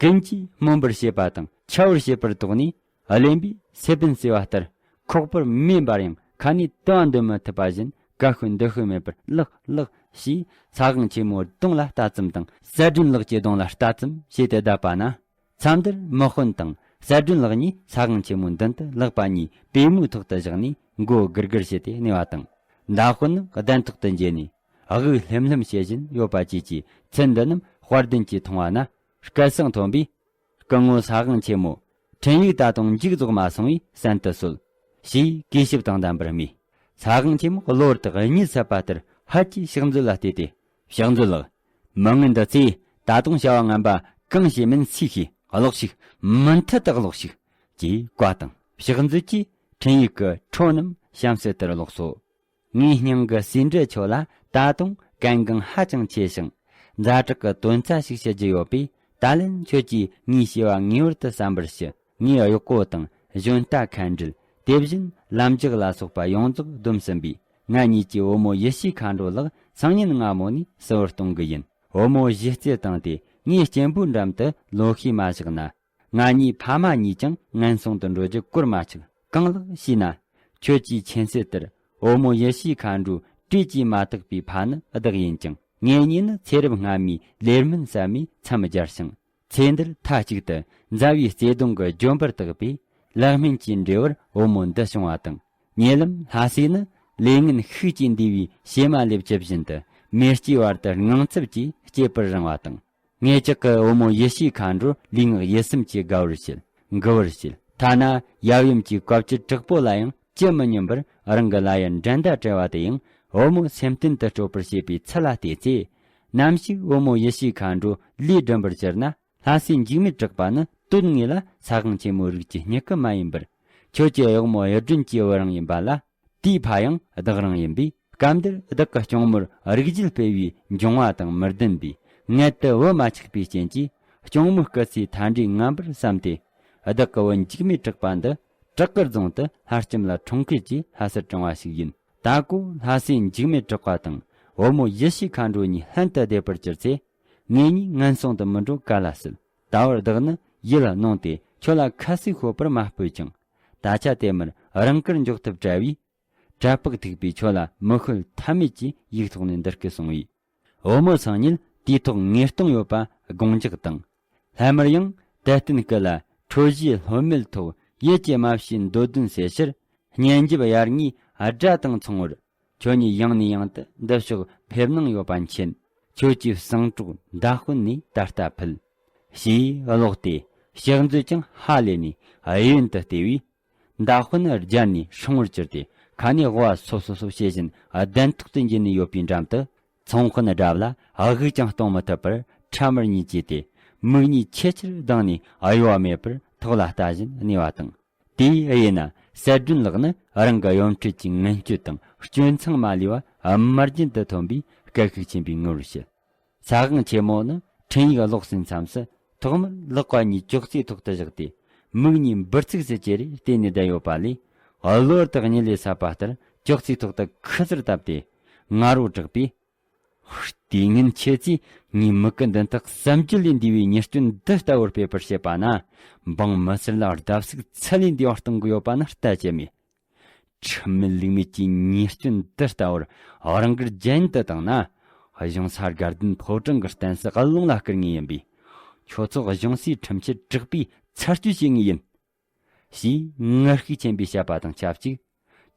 ཀུན་གྱིས་སྨོན་པར་བྱེད་པ་དང་། འཕྱ་བར་བྱེད་པར་དོགས་ནས། གླེན་པས་སེ་བན་ཟོས་པ་ལྟར། ཁོག་པར་མེ་འབར་ཡང་ཁ་ནས་དུ་བ་འདོན་མི་ཐུབ་པ་བཞིན། ག་ཤོད་འདི་ཤོད་མེད་པར། ལགས་ལགས་ཞེས་ས་དབང་ཆེན་མོའི་གདོང་ལ་ལྟ་ཙམ་དང་། གསལ་སྒྲོན་ལགས་ཀྱི་གདོང་ལ་ལྟ་ཙམ་བྱས་ཏེ་བསྡད་པ་ན། མཚམས་འདིར་མི་དཔོན་དང་གསལ་སྒྲོན་ལགས་གཉིས་ས་དབང་ཆེན་མོའི་མདུན་དུ་ལག་པ་གཉིས་པུས་མོའི་ཐོག་ཏུ་བཞག་ནས། མགོ་སྒུར་སྒུར་བྱས་ཏེ་གནས་པ་དང་། མདའ་དཔོན་ནི་གདན་ཐོག་ཏུ་འགྱེལ་ནས། དབུགས་ལྷེམ་ལྷེམ་བྱེད་བཞིན་ཡོད་པ་བཅས་ཀྱི་ཚུལ་འདི་རྣམས་དཔལ་ལྡན་གྱིས་མཐོང་བ་ན། སྐད་གསང་མཐོན་པོས། སྐུ་ངོ་ས་དབང་ཆེན་མོ། འཕྲིན་ཡིག་ད་དུང་མཇུག་རྫོགས་མ་སོང་བས་གསན་དུ་གསོལ། ཞེས་གུས་ཞབས་དང་ལྡན་པར་སྨྲས། ས་དབང་ཆེན་མོ་གློ་བུར་དུ་གཉིད་སད་པ་ལྟར། ཧད་ཀྱིས་ཕྱག་མཛོད་ལ་བལྟས་ཏེ། ཕྱག་མཛོད་ལགས། མི་ངན་འདི་ཚོས་ད་དུང་བྱ་བ་ངན་པ་གང་བྱེད་མིན་སུས་ཤེས། ལོག་ཤིག། མུ་མཐུད་དུ་ལོག་ཤིག། ཅེས་བཀའ་དང་། ཕྱག་མཛོད་ཀྱིས་འཕྲིན་ཡིག་གི་འཕྲོ་རྣམས་གཤམ་གསལ་ལྟར་ཀློག་སོ། ངའི་སྙིང་གི་ཟེའུ་འབྲུ་ཁྱོད་ལ་ད་དུང་གལ་འགངས་ཧ་ཅང་ཆེ་ཞིང་། ཛ་དྲག་གི་དོན་རྩ་ཞིག་བཤད་རྒྱུ་ཡོད་པས། ད་ལན་ཁྱོད་ཀྱིས་ངའི་བྱ་བ་ངེས་པར་དུ་བསམ་པར་ཞུ། ངའི་གཡོག་པོ་དང་གཞོན་རྟ་མཁའ་འགྲུལ། དེ་བཞིན་ལམ་རྒྱགས་ལ་སོགས་པ་ཡོངས་རྫོགས་བསྡོམས་ཟིན་པས། ང་གཉིས་ཀྱིས་བུ་མོ་ཡེ་ཤེས་མཁའ་འགྲོ་ལགས་སང་ཉིན་སྔ་མོ་ནས་གསོལ་བར་གཏོང་གི་ཡིན། བུ་མོ་གཞི་རྩེར་བཏང་སྟེ་ངའི་གཅེན་པོའི་འགྲམ་དུ་ལོ་ཤས་མ་བཞག་ན། ང་གཉིས་ཕ་མ་གཉིས་ཀྱང་ངན་སོང་དུ་འགྲོ་རྒྱུ་གོར་མ་ཆག། གང་ལགས་ཤེ་ན། ཁྱོད་ཀྱིས་མཁྱེན་གསལ་ལྟར། བུ་མོ་ཡེ་ཤེས་མཁའ་འགྲོ་བཀྲེས་ཀྱིས་མ་དག་པའི་ཕ་ནི་བདག་ཡིན་ཀྱང་། ངེད་གཉིས་ནི་ཚེ་རབས་སྔ་མའི་ལས་སྨོན་བསམ་མས་མཚམས་སྦྱར་ཞིང་། ཚེ་འདིར་མཐའ་གཅིག་ཏུ་མཛའ་བའི་བརྩེ་གདུང་གི་ལྗོན་པར་བཏགས་པས། ལག་སྨན་གྱི་འབྲས་བུར་བུ་མོ་འདི་བྱུང་བ་དང་། ཉེ་ལམ་ལྷ་སྲས་ནི་ལས་ངན་ཤུགས་ཀྱིས་འདུས་པའི་བྱེ་མ་ལེབ་ཀྱི་བཞིན་དུ། མེ་ལྕེའི་བར་དུ་དངངས་འཚབ་ཀྱིས་སྐྱེད་པར་རིང་བ་དང་། ངེད་ཅག་གི་བུ་མོ་ཡེ་ཤེས་མཁའ་འགྲོར་ལུས་ངག་ཡིད་གསུམ་གྱིས་དགའ་བར་བྱེད། མགུ་བར་བྱེད། ཐ་ན་ཡབ་ཡུམ་གྱི་བཀའ་བཅུ་དྲག་པོ་ལ་ཡང་ཅི་མི་སྙམ་པར། རང་གི་ལ་ཡར་འགྲན་ཟླ་བྲལ་བ་དེ་ཡང་བུ་མོ་སེམས་གཏིང་དུ་སྤྲོ་བར་བྱེད་པའི་ཚུལ་ལ་བལྟས་ཚེ། ནམ་ཞིག་བུ་མོ་ཡེ་ཤེས་མཁའ་འགྲོ་ལུས་སྦྲིམ་པར་གྱུར་ན། ལྷ་སྲས་འཇིགས་མེད་གྲགས་པ་ནི་དོན་དངོས་ལ་ས་དབང་ཆེན་མོའི་རིགས་ཀྱི་སྙིང་གི་མ་ཡིན་པར། ཁྱོད་ཀྱི་གཡོག་མོ་གཡུ་སྒྲོན་གྱི་བུ་རང་ཡིན་པ་ལ། དེའི་ཕ་ཡང་བདག་རང་ཡིན་པས། སྐབས་འདིར་བདག་གི་གཅུང་མོར་རིགས་རྒྱུད་སྤེལ་བའི་འབྱུང་བ་དང་མི་ལྡན་པས། མངལ་དུ་བུ་མ་ཆགས་པའི་རྐྱེན་གྱིས། གཅུང་མོའི་སྐུ་ཚེའི་མཐའ་འབྲས་ངན་པར་བསམས་ཏེ། བདག་གི་བུ་འཇིགས་མེད་གྲགས་པ་འདི་བྲག་དཀར་རྫོང་དུ་ལྷ་ལྕམ་ལ་འཁྲུངས་སྐྱེས་ཀྱིས་ལྷ་སར་དྲངས་པ་ཞིག་ཡིན། ད་ཀོ་ལྷ་སྲས་འཇིགས་མེད་གྲགས་པ་དང་བུ་མོ་ཡེ་ཤེས་མཁའ་འགྲོ་གཉིས་ལྷན་དུ་བསྡད་པར་གྱུར་ཚེ། ངེད་གཉིས་ངན་སོང་དུ་མི་འགྲོ་ག་ལ་སྲིད། ད་བར་བདག་ནི་ཡིད་གནོང་སྟེ་ཁྱོད་ལ་ཁ་གསོས་ཤོད་པར་མ་ཕོད་ཀྱང་། ད་ཆ་དེ་མུར་རང་དགར་འཇོག་ཐབས་བྲལ་བས། གྲྭ་པགས་ཐུག་པའི་ཁྱོད་ལ་མི་ཤོད་ཐབས་མེད་ཀྱི་ཡིག་ཐོག་ནས་འདི་སྐད་གསུངས་པས། བུ་མོ་སང་ཉིན་དུས་ཐོག་ངེས་གཏོང་ཡོད་པ་དགོངས་འཇགས་དང་། སླད་མར་ཡང་དད་རྟེན་སྐུ་ལ་ཁྲོ་བཞིའི་ལྷོད་མེད་ཐོག་ཡིད་ཀྱི་མ་ཕྱིའི་འདོད་དོན་སེལ་ཕྱིར། སྙན་འཇེབས་དབྱར་རྔའི་སྒྲ་དང་མཚུངས་པར། ཁྱོད་ཉིད་ཡང་ནས་ཡང་དུ་འདི་ཕྱོགས་ཕེབས་གནང་ཡོད་པ་མཁྱེན། ཁྱོད་ཀྱི་གསང་གྲོགས་མདའ་དཔོན་ནས་ད་ལྟ་ཕུལ། ཞེས་ཀློག་སྟེ་ཕྱག་མཛོད་ཀྱང་ཧ་ལས་ནས་གཡས་གཡོན་དུ་བལྟས་པས། མདའ་དཔོན་རྒྱལ་ནས་སྲུང་བར་གྱུར་ཏེ། ཁ་ནས་དབུ་བ་སོབ་སོབ་སོབ་བྱེད་བཞིན་གདན་ཐོག་ཏུ་འགྱེལ་ནས་ཡོད་པའི་འགྲམ་དུ། ཚོང་དཔོན་དགྲ་བླ་དབུགས་ཀྱང་གཏོང་མི་ཐུབ་པར་ཁྲ་མར་གཉིད་བཅས་ཏེ། མིག་གཉིས་ཆེས་ཆེར་གདངས་ནས་གཡོ་བ་མེད་པར་ཐོག་ལ་ལྟ་བཞིན་གནས་པ་དང་། དེའི་དབྱེ་ན་གསལ་སྒྲོན་ལགས་ནི་རང་གི་གཡོ་འཕྲུལ་གྱི་ངན་སྤྱོད་དང་སྤྱོད་མཚང་མ་ལུས་པ་དམར་རྒྱན་དུ་ཐོན་པའི་སྐད་ཤུགས་ཆེན་པོས་ངུ་བར་བྱེད། ས་གང་ཆེན་མོ་ནི་འཕྲིན་ཡིག་ཀློག་སའི་མཚམས་སུ་ཐོག་མར་ལག་པ་གཉིས་ཅོག་ཙེའི་ཐོག་ཏུ་བཞག་སྟེ། མིག་གཉིས་འབུར་ཚིགས་སུ་ཅེ་རེ་བལྟས་ནས་བསྡད་ཡོད་པ་ལས། གློ་བུར་དུ་གཉིད་ལས་སད་པ་ལྟར་ཅོག་ཙེའི་ཐོག་ཏུ་ཁུ་སིར་བཏབ་སྟེ་ང་རོ་བསྒྲགས་པས། ལྟས་ངན་ཁྱེད་ཚོས་ངའི་མིག་གི་མདུན་དུ་བསམ་རྒྱུ་ལས་འདས་པའི་ཉེས་སྐྱོན་འདི་ལྟ་བུར་སྤེལ་པར་བྱེད་པ་ན། འབངས་མི་སེར་ལ་བརྡབ་གསིག་ཚད་ལས་འདས་པ་གཏོང་གི་ཡོད་པ་ནི་ལྟ་ཅི་སྨོས། ཁྲིམས་མེད་ལུགས་མེད་ཀྱི་ཉེས་སྐྱོན་འདི་ལྟ་བུར་རང་དགར་རྒྱན་དུ་བཏང་ན། གཞུང་ས་དགའ་ལྡན་ཕོ་བྲང་གི་རྟེན་སྲིད་ཀློང་ལ་བསྐུར་ངེས་ཡིན་པས། ཁྱོད་ཚོ་གཞུང་སའི་ཁྲིམས་ཆད་དྲག་པོས་ཚར་གཅོད་བྱེད་ངེས་ཡིན། ཞེས་ངར་ཤུགས་ཆེན་པོས་བཤད་པ་དང་ཆབས་ཅིག་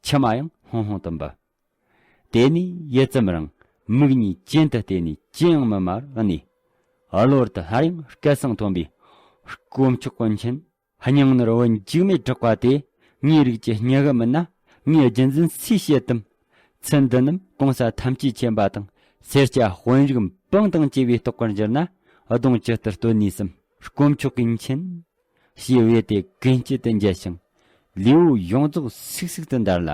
མཆི་མ་ཡང་ལྷུང་ལྷུང་དུ་འབབ། དེ་ནས་ཡུད་ཙམ་རིང་མིག་གཉིས་གྱེན་དུ་བལྟས་ནས་ཅི་ཡང་མི་སྨྲ་བར་གནས། གློ་བུར་དུ་སླར་ཡང་སྐད་གསང་ཐོན་པས། དཀོན་མཆོག་ཀུན་མཁྱེན། སྙིང་ནོར་བུ་འཇིགས་མེད་གྲགས་པ་དེ་ངའི་རིགས་ཀྱི་སྙིང་གི་མིན་ན། ངའི་རྒྱུན་འཛིན་སུས་བྱེད་དམ། ཚུལ་འདི་རྣམས་གོང་ས་ཐམས་ཅད་མཁྱེན་པ་དང་སེར་སྐྱ་དཔོན་རིགས་འབངས་དང་བཅས་པའི་ལྟོ་གོས་བསྒྱུར་ན་གདོང་ཇི་ལྟར་སྟོན་ནུས་སམ། དཀོན་མཆོག་གིས་མཁྱེན། ཞེས་བོས་ཏེ་གན་དཀྱིལ་དུ་འགྱེལ་ཞིང་། ལུས་པོ་ཡོངས་རྫོགས་སིག་སིག་ཏུ་འདར་ལ།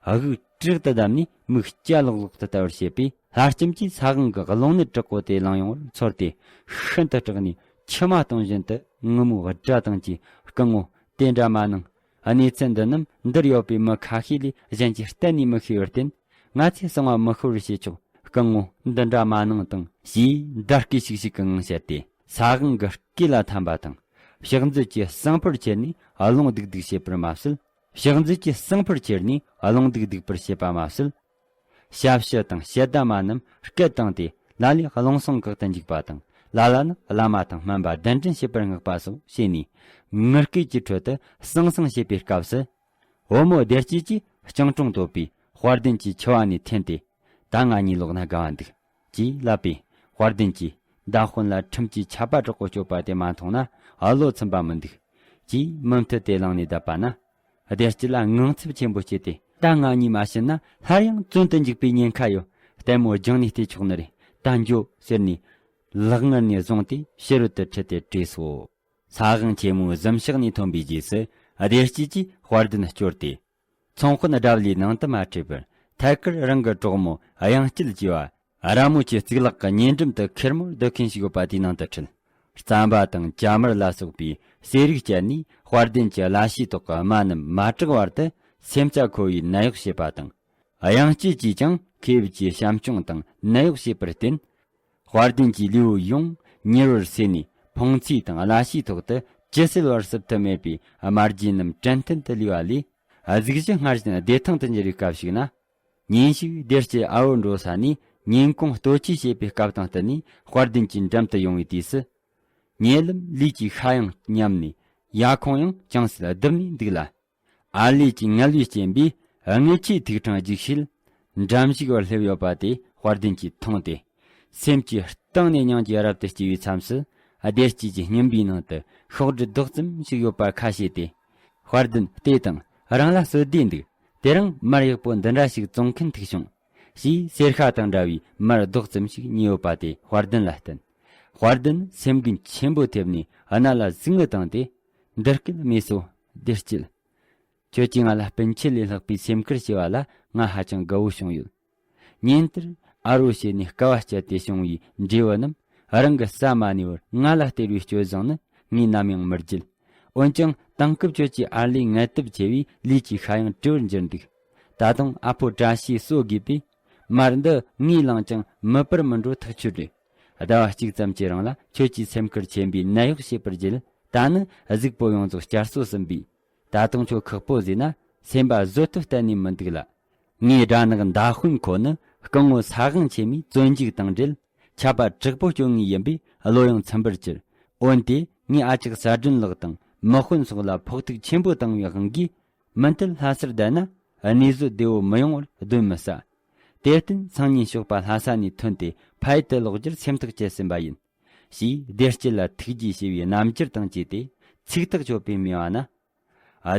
དབུགས་དྲག་ཏུ་བསྡམས་ནས་མིག་སྐྱ་ལོག་ལོག་ཏུ་ལྟ་བར་བྱེད་པས། ལྷ་ལྕམ་གྱིས་ས་གང་གི་རླུང་ནད་དྲག་པོ་དེ་བླངས་ཡོང་བར་ཚོར་ཏེ་ཤིན་ཏུ་སྐྲག་ནས་མཆི་མ་གཏོང་བཞིན་དུ་ངུ་མོའི་སྒྲ་དང་བཅས། སྐུ་ངོ། དེ་འདྲ་མ་གནང་། གནས་ཚུལ་འདི་རྣམས་འདིར་ཡོད་པའི་མི་ཁ་ཤས་ལས་གཞན་གྱིས་གཏན་ནས་མི་ཤེས་པར་བརྟེན། ང་ཚོས་གསང་བ་མི་ཤོར་བར་བྱེད་ཆོག་སྐུ་ངོ། འདི་འདྲ་མ་གནང་དང་། ཞེས་འདར་སྐད་ཤིག་ཤིག་གི་ངང་བཤད་དེ། ས་གང་གི་སྐེ་ལ་འཐམས་པ་དང་། ཕྱག་མཛུབ་ཀྱིས་གསང་ཕུར་ཁྱེར་ནས་རླུང་རྡིག་རྡིག་བྱེད་པར་མ་ཟད། ཕྱག་མཛུབ་ཀྱིས་གསང་ཕུར་ཁྱེར་ནས་རླུང་རྡིག་རྡིག་པར་བྱེད་པ་མ་ཟད། ཞབས་ཕྱི་དང་ཞལ་གདམས་མ་རྣམས་སྐད་བཏང་སྟེ་ལ་ལས་རླུང་སྲང་བཀག་ཏུ་འཇུག་པ་དང་། ལ་ལ་ནི་བླ་མ་དང་སྨན་པ་གདན་འདྲེན་བྱེད་པར་མངགས་པ་སོགས་བྱས་ནས། ངུ་སྐད་ཀྱི་ཁྲོད་དུ་ཟང་ཟིང་བྱེད་པའི་སྐབས་སུ། བུ་མོ་བདེ་སྐྱིད་ཀྱིས་སྤྱང་གྲུང་དོད་པས་དཔལ་ལྡན་གྱི་མཆུ་བ་ནས་འཐེན་ཏེ། ད་ང་གཉིད་ལོག་ན་དགའ་བ་འདུག་ཅེས་ལབ་པས། དཔལ་ལྡན་གྱིས། མདའ་དཔོན་ལ་ཁྲིམས་ཀྱི་ཆད་པ་དྲག་པོ་གཅོད་པ་དེ་མ་མཐོང་ན་བློ་ཚིམ་པ་མི་འདུག་ཅེས་མུ་མཐུད་དེ་ལངས་ནས་བསྡད་པ་ན། བདེ་སྐྱིད་ལ་ངང་ཚབ་ཆེན་པོ་སྐྱེས་ཏེ། ད་ང་གཉིད་མ་ཕྱིན་ན་སླར་ཡང་བཙོན་དུ་འཇུག་པའི་ཉེན་ཁ་ཡོད། ལྟད་མོ་སྦྱངས་ནས་བལྟས་ཆོག་ནི་རེད། ད་འགྱོ་ཟེར་ནས། ལག་ངར་ནས་བཟུང་སྟེ་ཕྱི་རོལ་དུ་ཁྲིད་དེ་བྲོས་སོ། ས་གང་ཆེན་མོའི་གཟིམ་ཤག་ནས་ཐོན་པའི་རྗེས་སུ་བདེ་སྐྱིད་ཀྱིས་དཔལ་ལྡན་བསྐྱོར་ཏེ། ཚོང་དཔོན་དགྲ་བླའི་ནང་དུ་མ་ཁྲིད་པར། ཐད་ཀར་རང་གི་གྲོགས་མོ་གཡང་སྐྱིད་ཅེས་པ། ར་མོ་ཆེ་གཙུག་ལག་གི་ཉེ་འགྲམ་དུ་ཁེར་མོར་སྡོད་མཁན་ཞིག་ཡོད་པ་དེའི་ནང་དུ་ཁྲིད། རྩམ་པ་དང་ཇ་མར་ལ་སོགས་པའི་ཟས་རིགས་སྤྱད་ནས་དཔལ་ལྡན་གྱི་བླ་ཤའི་ཐོག་གི་རྨ་རྣམས་མ་དྲག་བར་དུ་སེམས་རྩ་འཁོལ་བའི་ནད་གཡོག་བྱེད་པ་དང་། གཡང་སྐྱིད་ཀྱིས་ཀྱང་མཁས་པའི་བྱམས་སྐྱོང་དང་ནད་གཡོག་བྱེད་པར་བརྟེན། དཔལ་ལྡན་གྱི་ལུས་པོ་ཡོངས་མྱུར་བར་སོས་ནས་ཕོངས་ཚོས་དང་གླ་ཕྱིའི་ཐོག་ཏུ་ཇི་སྲིད་བར་བསུབ་ཐུབ་མེད་པའི་དམར་རྗེན་རྣམས་དྲན་རྟེན་དུ་ལུས་པ་ལས། གཟུགས་གཞི་སྔར་བཞིན་བདེ་ཐང་དུ་འགྱུར་བའི་སྐབས་ཤིག་ན། ཉིན་ཞིག་བདེ་སྐྱིད་ཨ་བོ་འགྲོ་ས་ནས་ཉིན་གུང་ལྟོ་ཆས་བྱེད་པའི་སྐབས་དང་བསྟུན་ནས་དཔལ་ལྡན་གྱི་འགྲམ་དུ་ཡོང་བའི་དུས་སུ། ཉེ་ལམ་ལུས་ཀྱི་ཤ་ཡང་ཉམས་ནས་ཡ་ཁོང་ཡང་ཅུང་ཟད་ལྡིར་ནས་འདུག་ལ། ཨར་ལས་ཀྱི་ངལ་བའི་རྐྱེན་པས་རྔུལ་ཆུའི་ཐིགས་ཕྲེང་རྒྱུག་ཤེད། འགྲམ་ཞིག་བར་སླེབས་ཡོད་པ་དེ་དཔལ་ལྡན་གྱིས་མཐོང་སྟེ། སེམས་ཀྱི་གཏིང་ནས་སྙིང་རྗེ་རབ་ཏུ་སྐྱེ་བའི་མཚམས་སུ། བདེ་སྐྱིད་ཀྱི་སྙིམ་པའི་ནང་དུ་ཤོག་དྲིལ་རྡོག་ཙམ་ཞིག་ཡོད་པ་ཁ་ཕྱེས་ཏེ། དཔལ་ལྡན་ལྟོས་དང་། རང་ལ་བསོད་བདེ་འདུག་དེ་རིང་མར་ཡག་པོ་འདི་འདྲ་ཞིག་བཙོང་མཁན་ཐུག་བྱུང་། ཞེས་གསེར་ཤ་དང་འདྲ་བའི་མར་རྡོག་ཙམ་ཞིག་ཉོས་ཡོད་པ་དེ་དཔལ་ལྡན་ལ་བསྟན། དཔལ་ལྡན་སེམས་འགུལ་ཆེན་པོ་ཐེབས་ནས་རྣ་ལ་ཟུག་རྔུ་བཏང་སྟེ། འདི་སྐད་སྨྲས་སོ། བདེ་སྐྱིད། ཁྱོད་ཀྱིས་ང་ལ་སྤུན་མཆེད་ལས་ལྷག་པའི་སེམས་ཁུར་བྱས་པ་ལ་ང་ཧ་ཅང་དགའ་བོ་བྱུང་ཡོད། ཉིན་དེར་ཨ་རོ་བྱས་ནས་དཀའ་བ་སྤྱད་དེ་བྱུང་བའི་འབྲས་བུ་རྣམས་རང་གི་ཟ་མ་ནུས་པར་ང་ལ་སྟེར་བའི་སྤྱོད་བཟང་ནི་ངས་ནམ་ཡང་མི་བརྗེད། འོན་ཀྱང་དེང་སྐབས་ཁྱོད་ཀྱི་ཨར་ལས་ངལ་དུབ་ཆེ་བས་ལུས་ཀྱི་ཤ་ཡང་བྲི་བར་འགྱུར་འདུག་ད་དུང་ཨ་ཕོ་བཀྲ་ཤིས་གསོ་དགོས་པས། མར་འདི་ངས་བླངས་ཀྱང་མིད་པར་མི་འགྲོ་ཐག་ཆོད་རེད། ཟླ་བ་གཅིག་ཙམ་གྱི་རིང་ལ་ཁྱོད་ཀྱིས་སེམས་ཁུར་ཆེན་པོས་ནད་གཡོག་བྱེད་པར་བརྒྱུད། ད་ནི་གཟུགས་པོ་ཡོངས་རྫོགས་བསྐྱར་གསོ་ཟིན་པས། ད་དུང་ཁྱོད་ཁག་པོ་བཟོས་ན་སེམས་པ་བཟོད་ཐུབ་གཏན་ནས་མི་འདུག་ལ། ངའི་དགྲ་ནག་མདའ་དཔོན་ཁོ་ནི་སྐུ་ངོ་ས་དབང་ཆེན་མོའི་བཙོན་འཇུག་དང་འབྲེལ་ཆད་པ་དྲག་པོ་གཅོད་ངེས་ཡིན་པས་བློ་ཡང་ཚིམ་པར་གྱུར། འོན་ཏེ་ངས་ཨ་ཅག་གསལ་སྒྲོན་ལགས་དང་མི་དཔོན་སོགས་ལ་ཕོག་ཐུག་ཆེན་པོ་བཏང་བའི་དབང་གིས། མུ་མཐུད་ལྷ་སར་བསྡད་ན་གནས་བཟོ་བདེ་བོ་མི་ཡོང་བར་གདོན་མི་ཟ། དེར་བརྟེན་སང་ཉིན་ཞོགས་པ་ལྷ་ས་ནས་ཐོན་ཏེ་ཕ་ཡུལ་དུ་ལོག་རྒྱུར་སེམས་ཐག་བཅད་ཟིན་པ་ཡིན། ཞེས་བདེ་སྐྱིད་ལ་ཐུགས་རྗེ་ཆེ་བའི་རྣམ་འགྱུར་དང་བཅས་ཏེ་ཚིག་ཐག་ཆོད་པའི་སྨྲས་པ་ན།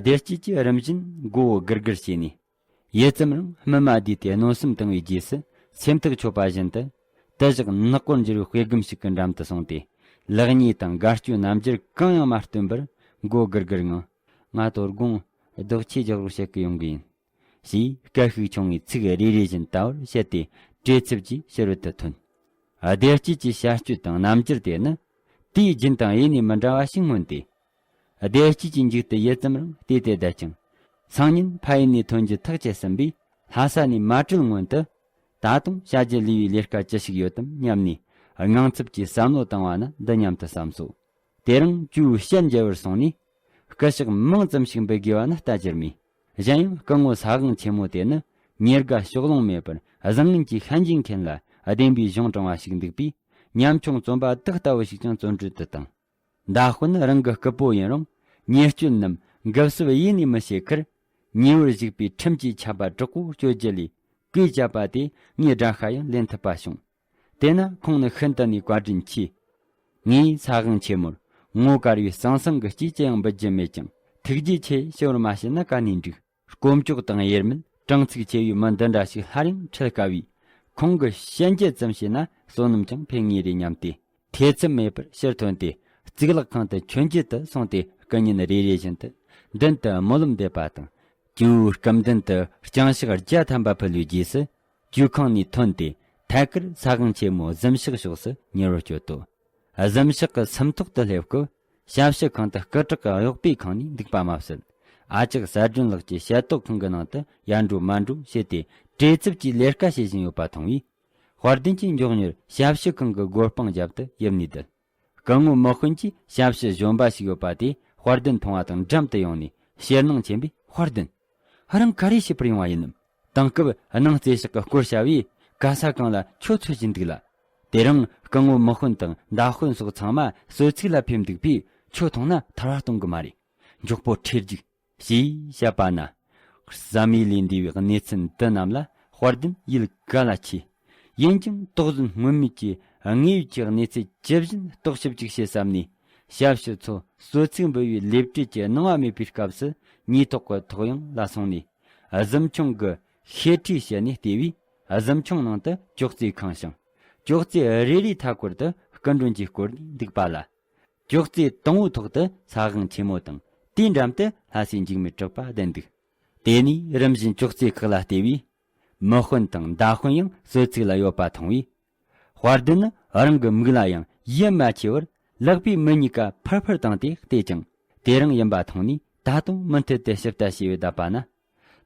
བདེ་སྐྱིད་ཀྱིས་རིམ་བཞིན་མགོ་བོ་སྒུར་སྒུར་བྱས་ནས། ཡུད་ཙམ་རིང་སྨིན་མ་བསྡུས་ཏེ་གནོན་གསུམ་བཏང་བའི་རྗེས་སུ་སེམས་ཐག་ཆོད་པ་བཞིན་དུ། དུ་བཞག་ནག་པོར་འགྱུར་བའི་དཔེ་སྒམ་ཞིག་གི་འགྲམ་དུ་སོང་སྟེ། ལེགས་ཉེས་དང་དགའ་སྐྱོ་རྣམ་འགྱུར་གང་ཡང་མ་སྟོན་པར་མགོ་སྒུར་སྒུར་ངང་། ང་དོ་དགོང་རྡོག་ཆས་རྒྱག་རོགས་བྱེད་ཀི་ཡོང་གི་ཡིན། ཞེས་སྐད་ཤུགས་ཆུང་བའི་ཚིག་རེ་རེ་བཞིན་ལྟ་བུར་བཤད་དེ། བྲེལ་འཚུབ་ཀྱིས་ཕྱི་རོལ་དུ་ཐོན། བདེ་སྐྱིད་ཀྱི་བྱ་སྤྱོད་དང་རྣམ་འགྱུར་དེ་ནི་དུས་རྒྱུན་དང་ཡེ་ནས་མི་འདྲ་བ་ཞིག་མངོན་ཏེ། བདེ་སྐྱིད་ཀྱི་མཇུག་ཏུ་ཡུད་ཙམ་རིང་བལྟས་ཏེ་བསྡད་ཅིང་། སང་ཉིན་ཕ་ཡུལ་ནས་ཐོན་རྒྱུ་ཐག་བཅད་ཟིན་པས། ལྷ་ས་ནས་མ་བྲོས་སྔོན་དུ། ད་དུང་བྱ་རྒྱུ་ལས་པའི་ལས་ཀ་ཅི་ཞིག་ཡོད་དམ་སྙམ་ནས། དངངས་འཚབ་ཀྱིས་བསམ་བློ་བཏང་བ་ན་འདི་སྙམ་དུ་བསམ་སོ། དེ་རིང་ཇོ་བོའི་ཞལ་མཇལ་བར་སོང་ནས། སྐུ་ཞབས་མང་ཙམ་ཞིག་འབུལ་དགོས་པ་ནི་ལྟ་རྒྱུར་མོས། གཞན་ཡང་སྐུ་ངོ་ས་གང་ཆེན་མོ་དེ་ནི་ཉེར་དགའ་ཕྱོགས་ལྷུང་མེད་པར་བཟང་ངན་གྱི་ཤན་འབྱེད་མཁན་ལ་བདེན་པའི་གཞུང་དྲང་བ་ཞིག་འདུག་པས། ཉམ་ཆུང་བཙོན་པ་དག་ལྟ་བུ་ཞིག་ཀྱང་བཙོན་གྲོལ་དུ་བཏང་། མདའ་དཔོན་རང་གི་སྐུ་པོ་ཡིན་རུང་ཉེས་སྤྱོད་རྣམས་འགབ་སུབ་ཡེ་ནས་མི་བྱེད་ཁར། ཉེ་བར་ཞུགས་པའི་ཁྲིམས་ཀྱི་ཆད་པ་དྲག་པོ་གཅོད་རྒྱུ་ལས་གུས་བཅད་པ་དེ་ངའི་དགྲ་ཤ་ཡང་ལེན་ཐུབ་པ་བྱུང་། དེས་ན་ཁོང་ནི་ཤིན་ཏུ་ནས་བཀའ་དྲིན་ཆེ། ངས་ས་གང་ཆེན་མོར་ངོ་དཀར་བའི་ཟང་ཟིང་གི་ལྕེ་ཅི་ཡང་འབུད་རྒྱུ་མེད་ཀྱང་། ཐུགས་རྗེ་ཆེ་ཞུ་བར་མ་བྱས་ན་ག་ནས་འགྲིག། དཀོན་མཆོག་དང་དབྱེར་མེད་དྲང་ཚིག་ཆེ་བའི་མི་འདི་འདྲ་ཞིག་སླར་ཡང་འཕྲད་དཀའ་བས། ཁོང་གི་ཞལ་མཇལ་ཙམ་བྱས་ན་བསོད་ནམས་ཀྱང་འཕེལ་ངེས་རེད་སྙམ་སྟེ། ཐེ་ཚོམ་མེད་པར་ཕྱིར་ཐོན་ཏེ། གཙུག་ལག་ཁང་དུ་མཆོད་མཇལ་དུ་སོང་སྟེ། སྐུ་བརྙན་རེ་རེ་བཞིན་དུ་མདུན་དུ་སྨོན་ལམ་འདེབས་པ་དང་། ཇོ་བོའི་སྐུ་མདུན་དུ་རྐྱང་ཕྱག་བརྒྱ་ཐམ་པ་ཕུལ་བའི་རྗེས་སུ། ཇོ་ཁང་ནས་ཐོན་ཏེ། ཐད་ཀར་ས་གང་ཆེན་མོའི་གཟིམ་ཤག་ཕྱོགས་སུ་ཉེ་བར་བསྐྱོད་དོ། གཟིམ་ཤག་གི་སུམ་ཐོག་ཏུ་སླེབས་སྐབས། ཞབས་ཕྱི་ཁང་དུ་སྐུ་དྲག་གི་གཡོག་པོའི་ཁང་ནས་འདུག་པ་མ་ཟད། ཨ་ཅག་གསལ་སྒྲོན་ལགས་ཀྱིས་ཞལ་ཏོག་ཁང་གི་ནང་དུ་ཡར་འགྲོ་མར་འགྲོ་བྱས་ཏེ། བྲེལ་འཚུབ་ཀྱིས་ལས་ཀ་བྱེད་བཞིན་ཡོད་པ་མཐོང་བས། དཔལ་ལྡན་གྱིས་མགྱོགས་མྱུར་ཞབས་ཕྱི་ཁང་གི་སྒོ་སྤང་བརྒྱབ་སྟེ་ཡིབ་ནས་བསྡད། སྐུ་ངོ་མི་དཔོན་གྱིས་ཞབས་ཕྱི་གཞོན་པ་ཞིག་ཡོད་པ་དེ་དཔལ་ལྡན་མཐོང་བ་དང་འགྲམ་དུ་ཡོང་ནས་ཞེད་སྣང་ཆེན་པོས། དཔལ་ལྡན། རང་ག་རེ་བྱེད་པར་ཡོང་བ་ཡིན་ནམ། དེང་སྐབས་སྣང་རྩེ་ཞག་གི་སྐོར་བྱ་བས་ག་ས་གང་ལ་ཁྱོད་འཚོལ་གྱིན་འདུག་ལ། དེ་རིང་སྐུ་ངོ་མི་དཔོན་དང་མདའ་དཔོན་སོགས་ཚང་མ་གསོལ་ཚིགས་ལ་ཕེབས་འདུག་པས། ཁྱོད་མཐོང་ན་ཐར་བ་གཏོང་གི་མ་རེད། མགྱོགས་པོ་ཁྲིད་རྒྱུགས། ཞེས་བཤད་པ་ན། བསམ་ཡུལ་ལས་འདས་པའི་གནས་ཚུལ་འདི་རྣམས་ལ་དཔལ་ལྡན་ཡིད་ག་ལ་ཆེས། ཡིན་ཀྱང་དོགས་ཟོན་སྔོན་མེད་ཀྱི་དངོས་ཡོད་ཀྱི་གནས་ཚུལ་ཇི་བཞིན་རྟོག་ཞིབ་ཅིག་བྱེད་བསམ་ནས། ཞབས་ཕྱི་ཚོ་གསོལ་ཚིགས་འབུལ་བའི་ལས་བྲེལ་གྱི་སྣང་བ་མེད་པའི་སྐབས་སུ། ཉེས་ཐོག་གི་ཐོག་ཡང་ལ་སོང་ནས། གཟིམ་ཆུང་གི་ཤེལ་ཁྲིའི་ཕྱི་ནས་བལྟས་པས། གཟིམ་ཆུང་ནང་དུ་ཅོག་ཙེ་ཁེངས་ཤིང་། ཅོག་ཙེ་རེ་རེའི་མཐའ་སྐོར་དུ་སྐུ་མགྲོན་གྱིས་བསྐོར་ནས་འདུག་པ་ལ། ཅོག་ཙེ་དང་པོའི་ཐོག་ཏུ་ས་གང་ཆེན་མོ་དང་། དེའི་འགྲམ་དུ་ལྷ་སའི་འཇིགས་མེད་གྲགས་པ་བསྡད་འདུག། དེ་ནས་རིམ་བཞིན་ཅོག་ཙེ་ཁག་ལ་བལྟས་པས། མི་དཔོན་དང་མདའ་དཔོན་ཡང་གསོལ་ཚིགས་ལ་ཡོད་པ་མཐོང་བས། དཔལ་ལྡན་ནི་རང་གི་མིག་ལ་ཡང་ཡིད་མ་ཆེས་པར་ལག་པས་མི་གཉིས་ཀ་ཕར་ཕར་བཏང་སྟེ་བལྟས་ཀྱང་། དེ་རིང་ཡིན་པ་མཐོང་ནས་ད་དུང་མུ་མཐུད་དུ་ཞིབ་ལྟ་བྱས་པའི་བསྡད་པ་ན།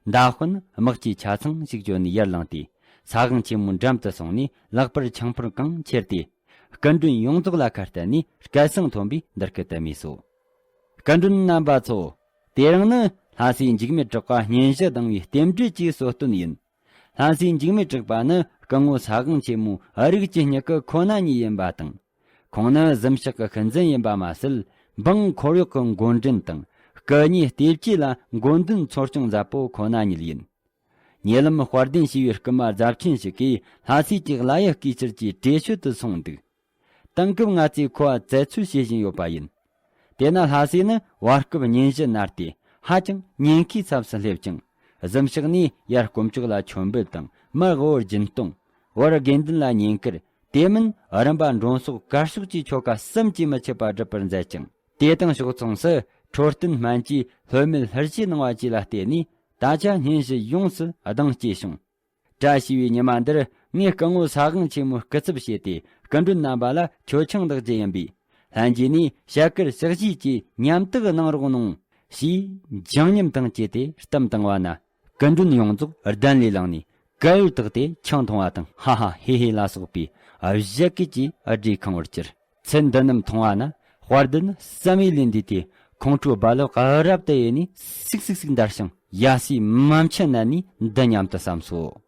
མདའ་དཔོན་དམག་སྤྱིའི་ཆ་ཚང་ཞིག་བྱོན་ནས་ཡར་ལངས་ཏེ། ས་གང་ཆེན་མོའི་འགྲམ་དུ་སོང་ནས་ལག་པར་ཆང་ཕོར་གང་ཁྱེར་ཏེ། སྐུ་མགྲོན་ཡོངས་རྫོགས་ལ་ཁ་གཏད་ནས་སྐད་གསང་མཐོན་པོས་འདི་སྐད་དུ་སྨྲས་སོ། སྐུ་མགྲོན་རྣམ་པ་ཚོ། དེ་རིང་ནི་ལྷ་སའི་འཇིགས་མེད་གྲགས་པ་སྙན་ཞུ་གཏོང་བའི་རྟེན་འབྲེལ་གྱི་གསོལ་སྟོན་ཡིན། ལྷ་སའི་འཇིགས་མེད་གྲགས་པ་ནི་སྐུ་ངོ་ས་གང་ཆེན་མོའི་རིགས་ཀྱི་མྱུ་གུ་ཁོ་ན་ཉིད་ཡིན་པ་དང་། ཁོང་ནི་གཟིམ་ཤག་གི་ཤུལ་འཛིན་ཡིན་པ་མ་ཟད། འབངས་འཁོར་གཡོག་གི་མགོ་འདྲེན་དང་སྐུ་ཉིད་བལྟས་བཅོས་ལ་མགོ་འདུན་འཚོ་སྐྱོང་མཛད་པོ་ཁོ་ན་ཉིད་ཡིན། ཉེ་ལམ་དཔལ་ལྡན་ཞི་བའི་སྐུ་མ་རྫབ་ཆེན་ཞིག་གིས་ལྷ་སའི་ཀྱི་ལ་ཡི་སྐུ་ཕྱིར་གྱི་བྲེ་ཤོད་དུ་སོང་འདུག། དེང་སྐབས་ང་ཚོས་ཁོ་བ་བཙལ་འཚོལ་བྱེད་བཞིན་ཡོད་པ་ཡིན། དེས་ན་ལྷ་སའི་ནི་བར་སྐབས་ཉིན་བཞི་ནར་ཏེ་ཧ་ཅང་ཉེན་ཁའི་ཚབ་སུ་སླེབས་ཀྱང་། གཟིམ་ཤག་ནས་ཡར་དཀོན་མཆོག་ལ་མཆོད་འབུལ་དང་མར་དབུ་བོར་སྦྱིན་གཏོང་། བར་དགེ་འདུན་ལ་བསྙེན་བཀུར། དེ་མིན་རིམ་པ་མགྲོན་ཚོགས་གར་ཤོག་བཅས་ཆོ་ག་བསམ་གྱིས་མི་ཁྱབ་པ་སྒྲུབ་པར་མཛད་ཅིང་། དེ་དང་ཕྱོགས་མཚུངས་སུ་འཕྲོད་བསྟེན་སྨན་བཅོས་ལྷོད་མེད་ལྷུར་བཞེས་གནང་བ་བཅས་ལ་བརྟེན་ནས། ད་ཆ་སྙན་ཞུ་ཡོངས་སུ་གདེང་སྐྱེས་བྱུང་། བཀྲ་ཤིས་པའི་ཉི་མ་འདིར་ངས་སྐུ་ངོ་ས་གང་ཆེན་མོའི་སྐུ་ཚབ་བྱས་ཏེ་སྐུ་མགྲོན་རྣམ་པ་ལ་མཆོད་ཆང་བདག་རྒྱུ་ཡིན་པས། ལྷན་རྒྱས་ནས་ཞབས་དཀར་ཕྱག་བཞེས་ཀྱིས་ཉམས་དག་གནང་རོགས་གནང་། ཞེས་བྱང་ཉམས་དང་བཅས་ཏེ་གཏམ་བཏང་བ་ན། སྐུ་མགྲོན་ཡོངས་རྫོགས་གདན་ལས་ལངས་ནས་སྐད་ཡུར་བཏགས་ཏེ་ཆང་འཐུང་བ་དང་ཧ་ཧ་ཧེ་ཧེ་ལ་སོགས་པའི་བཞད་གད་ཀྱིས་སྒྲོས་ཁེངས་པར་གྱུར། ཚུལ་འདི་རྣམས་མཐོང་བ་ན་དཔལ་ལྡན་བསམ་ཡས་ལས་འདས་ཏེ་ཁོང་ཁྲོའི་རྦ་རླབས་རབ་ཏུ་གཡོས་ནས་སིག་སིག་སིག་འདར་ཞིང་ཡ་སའི་མ་མཆུ་ན་ནས་འདི་སྙམ་དུ་བསམ་སོ།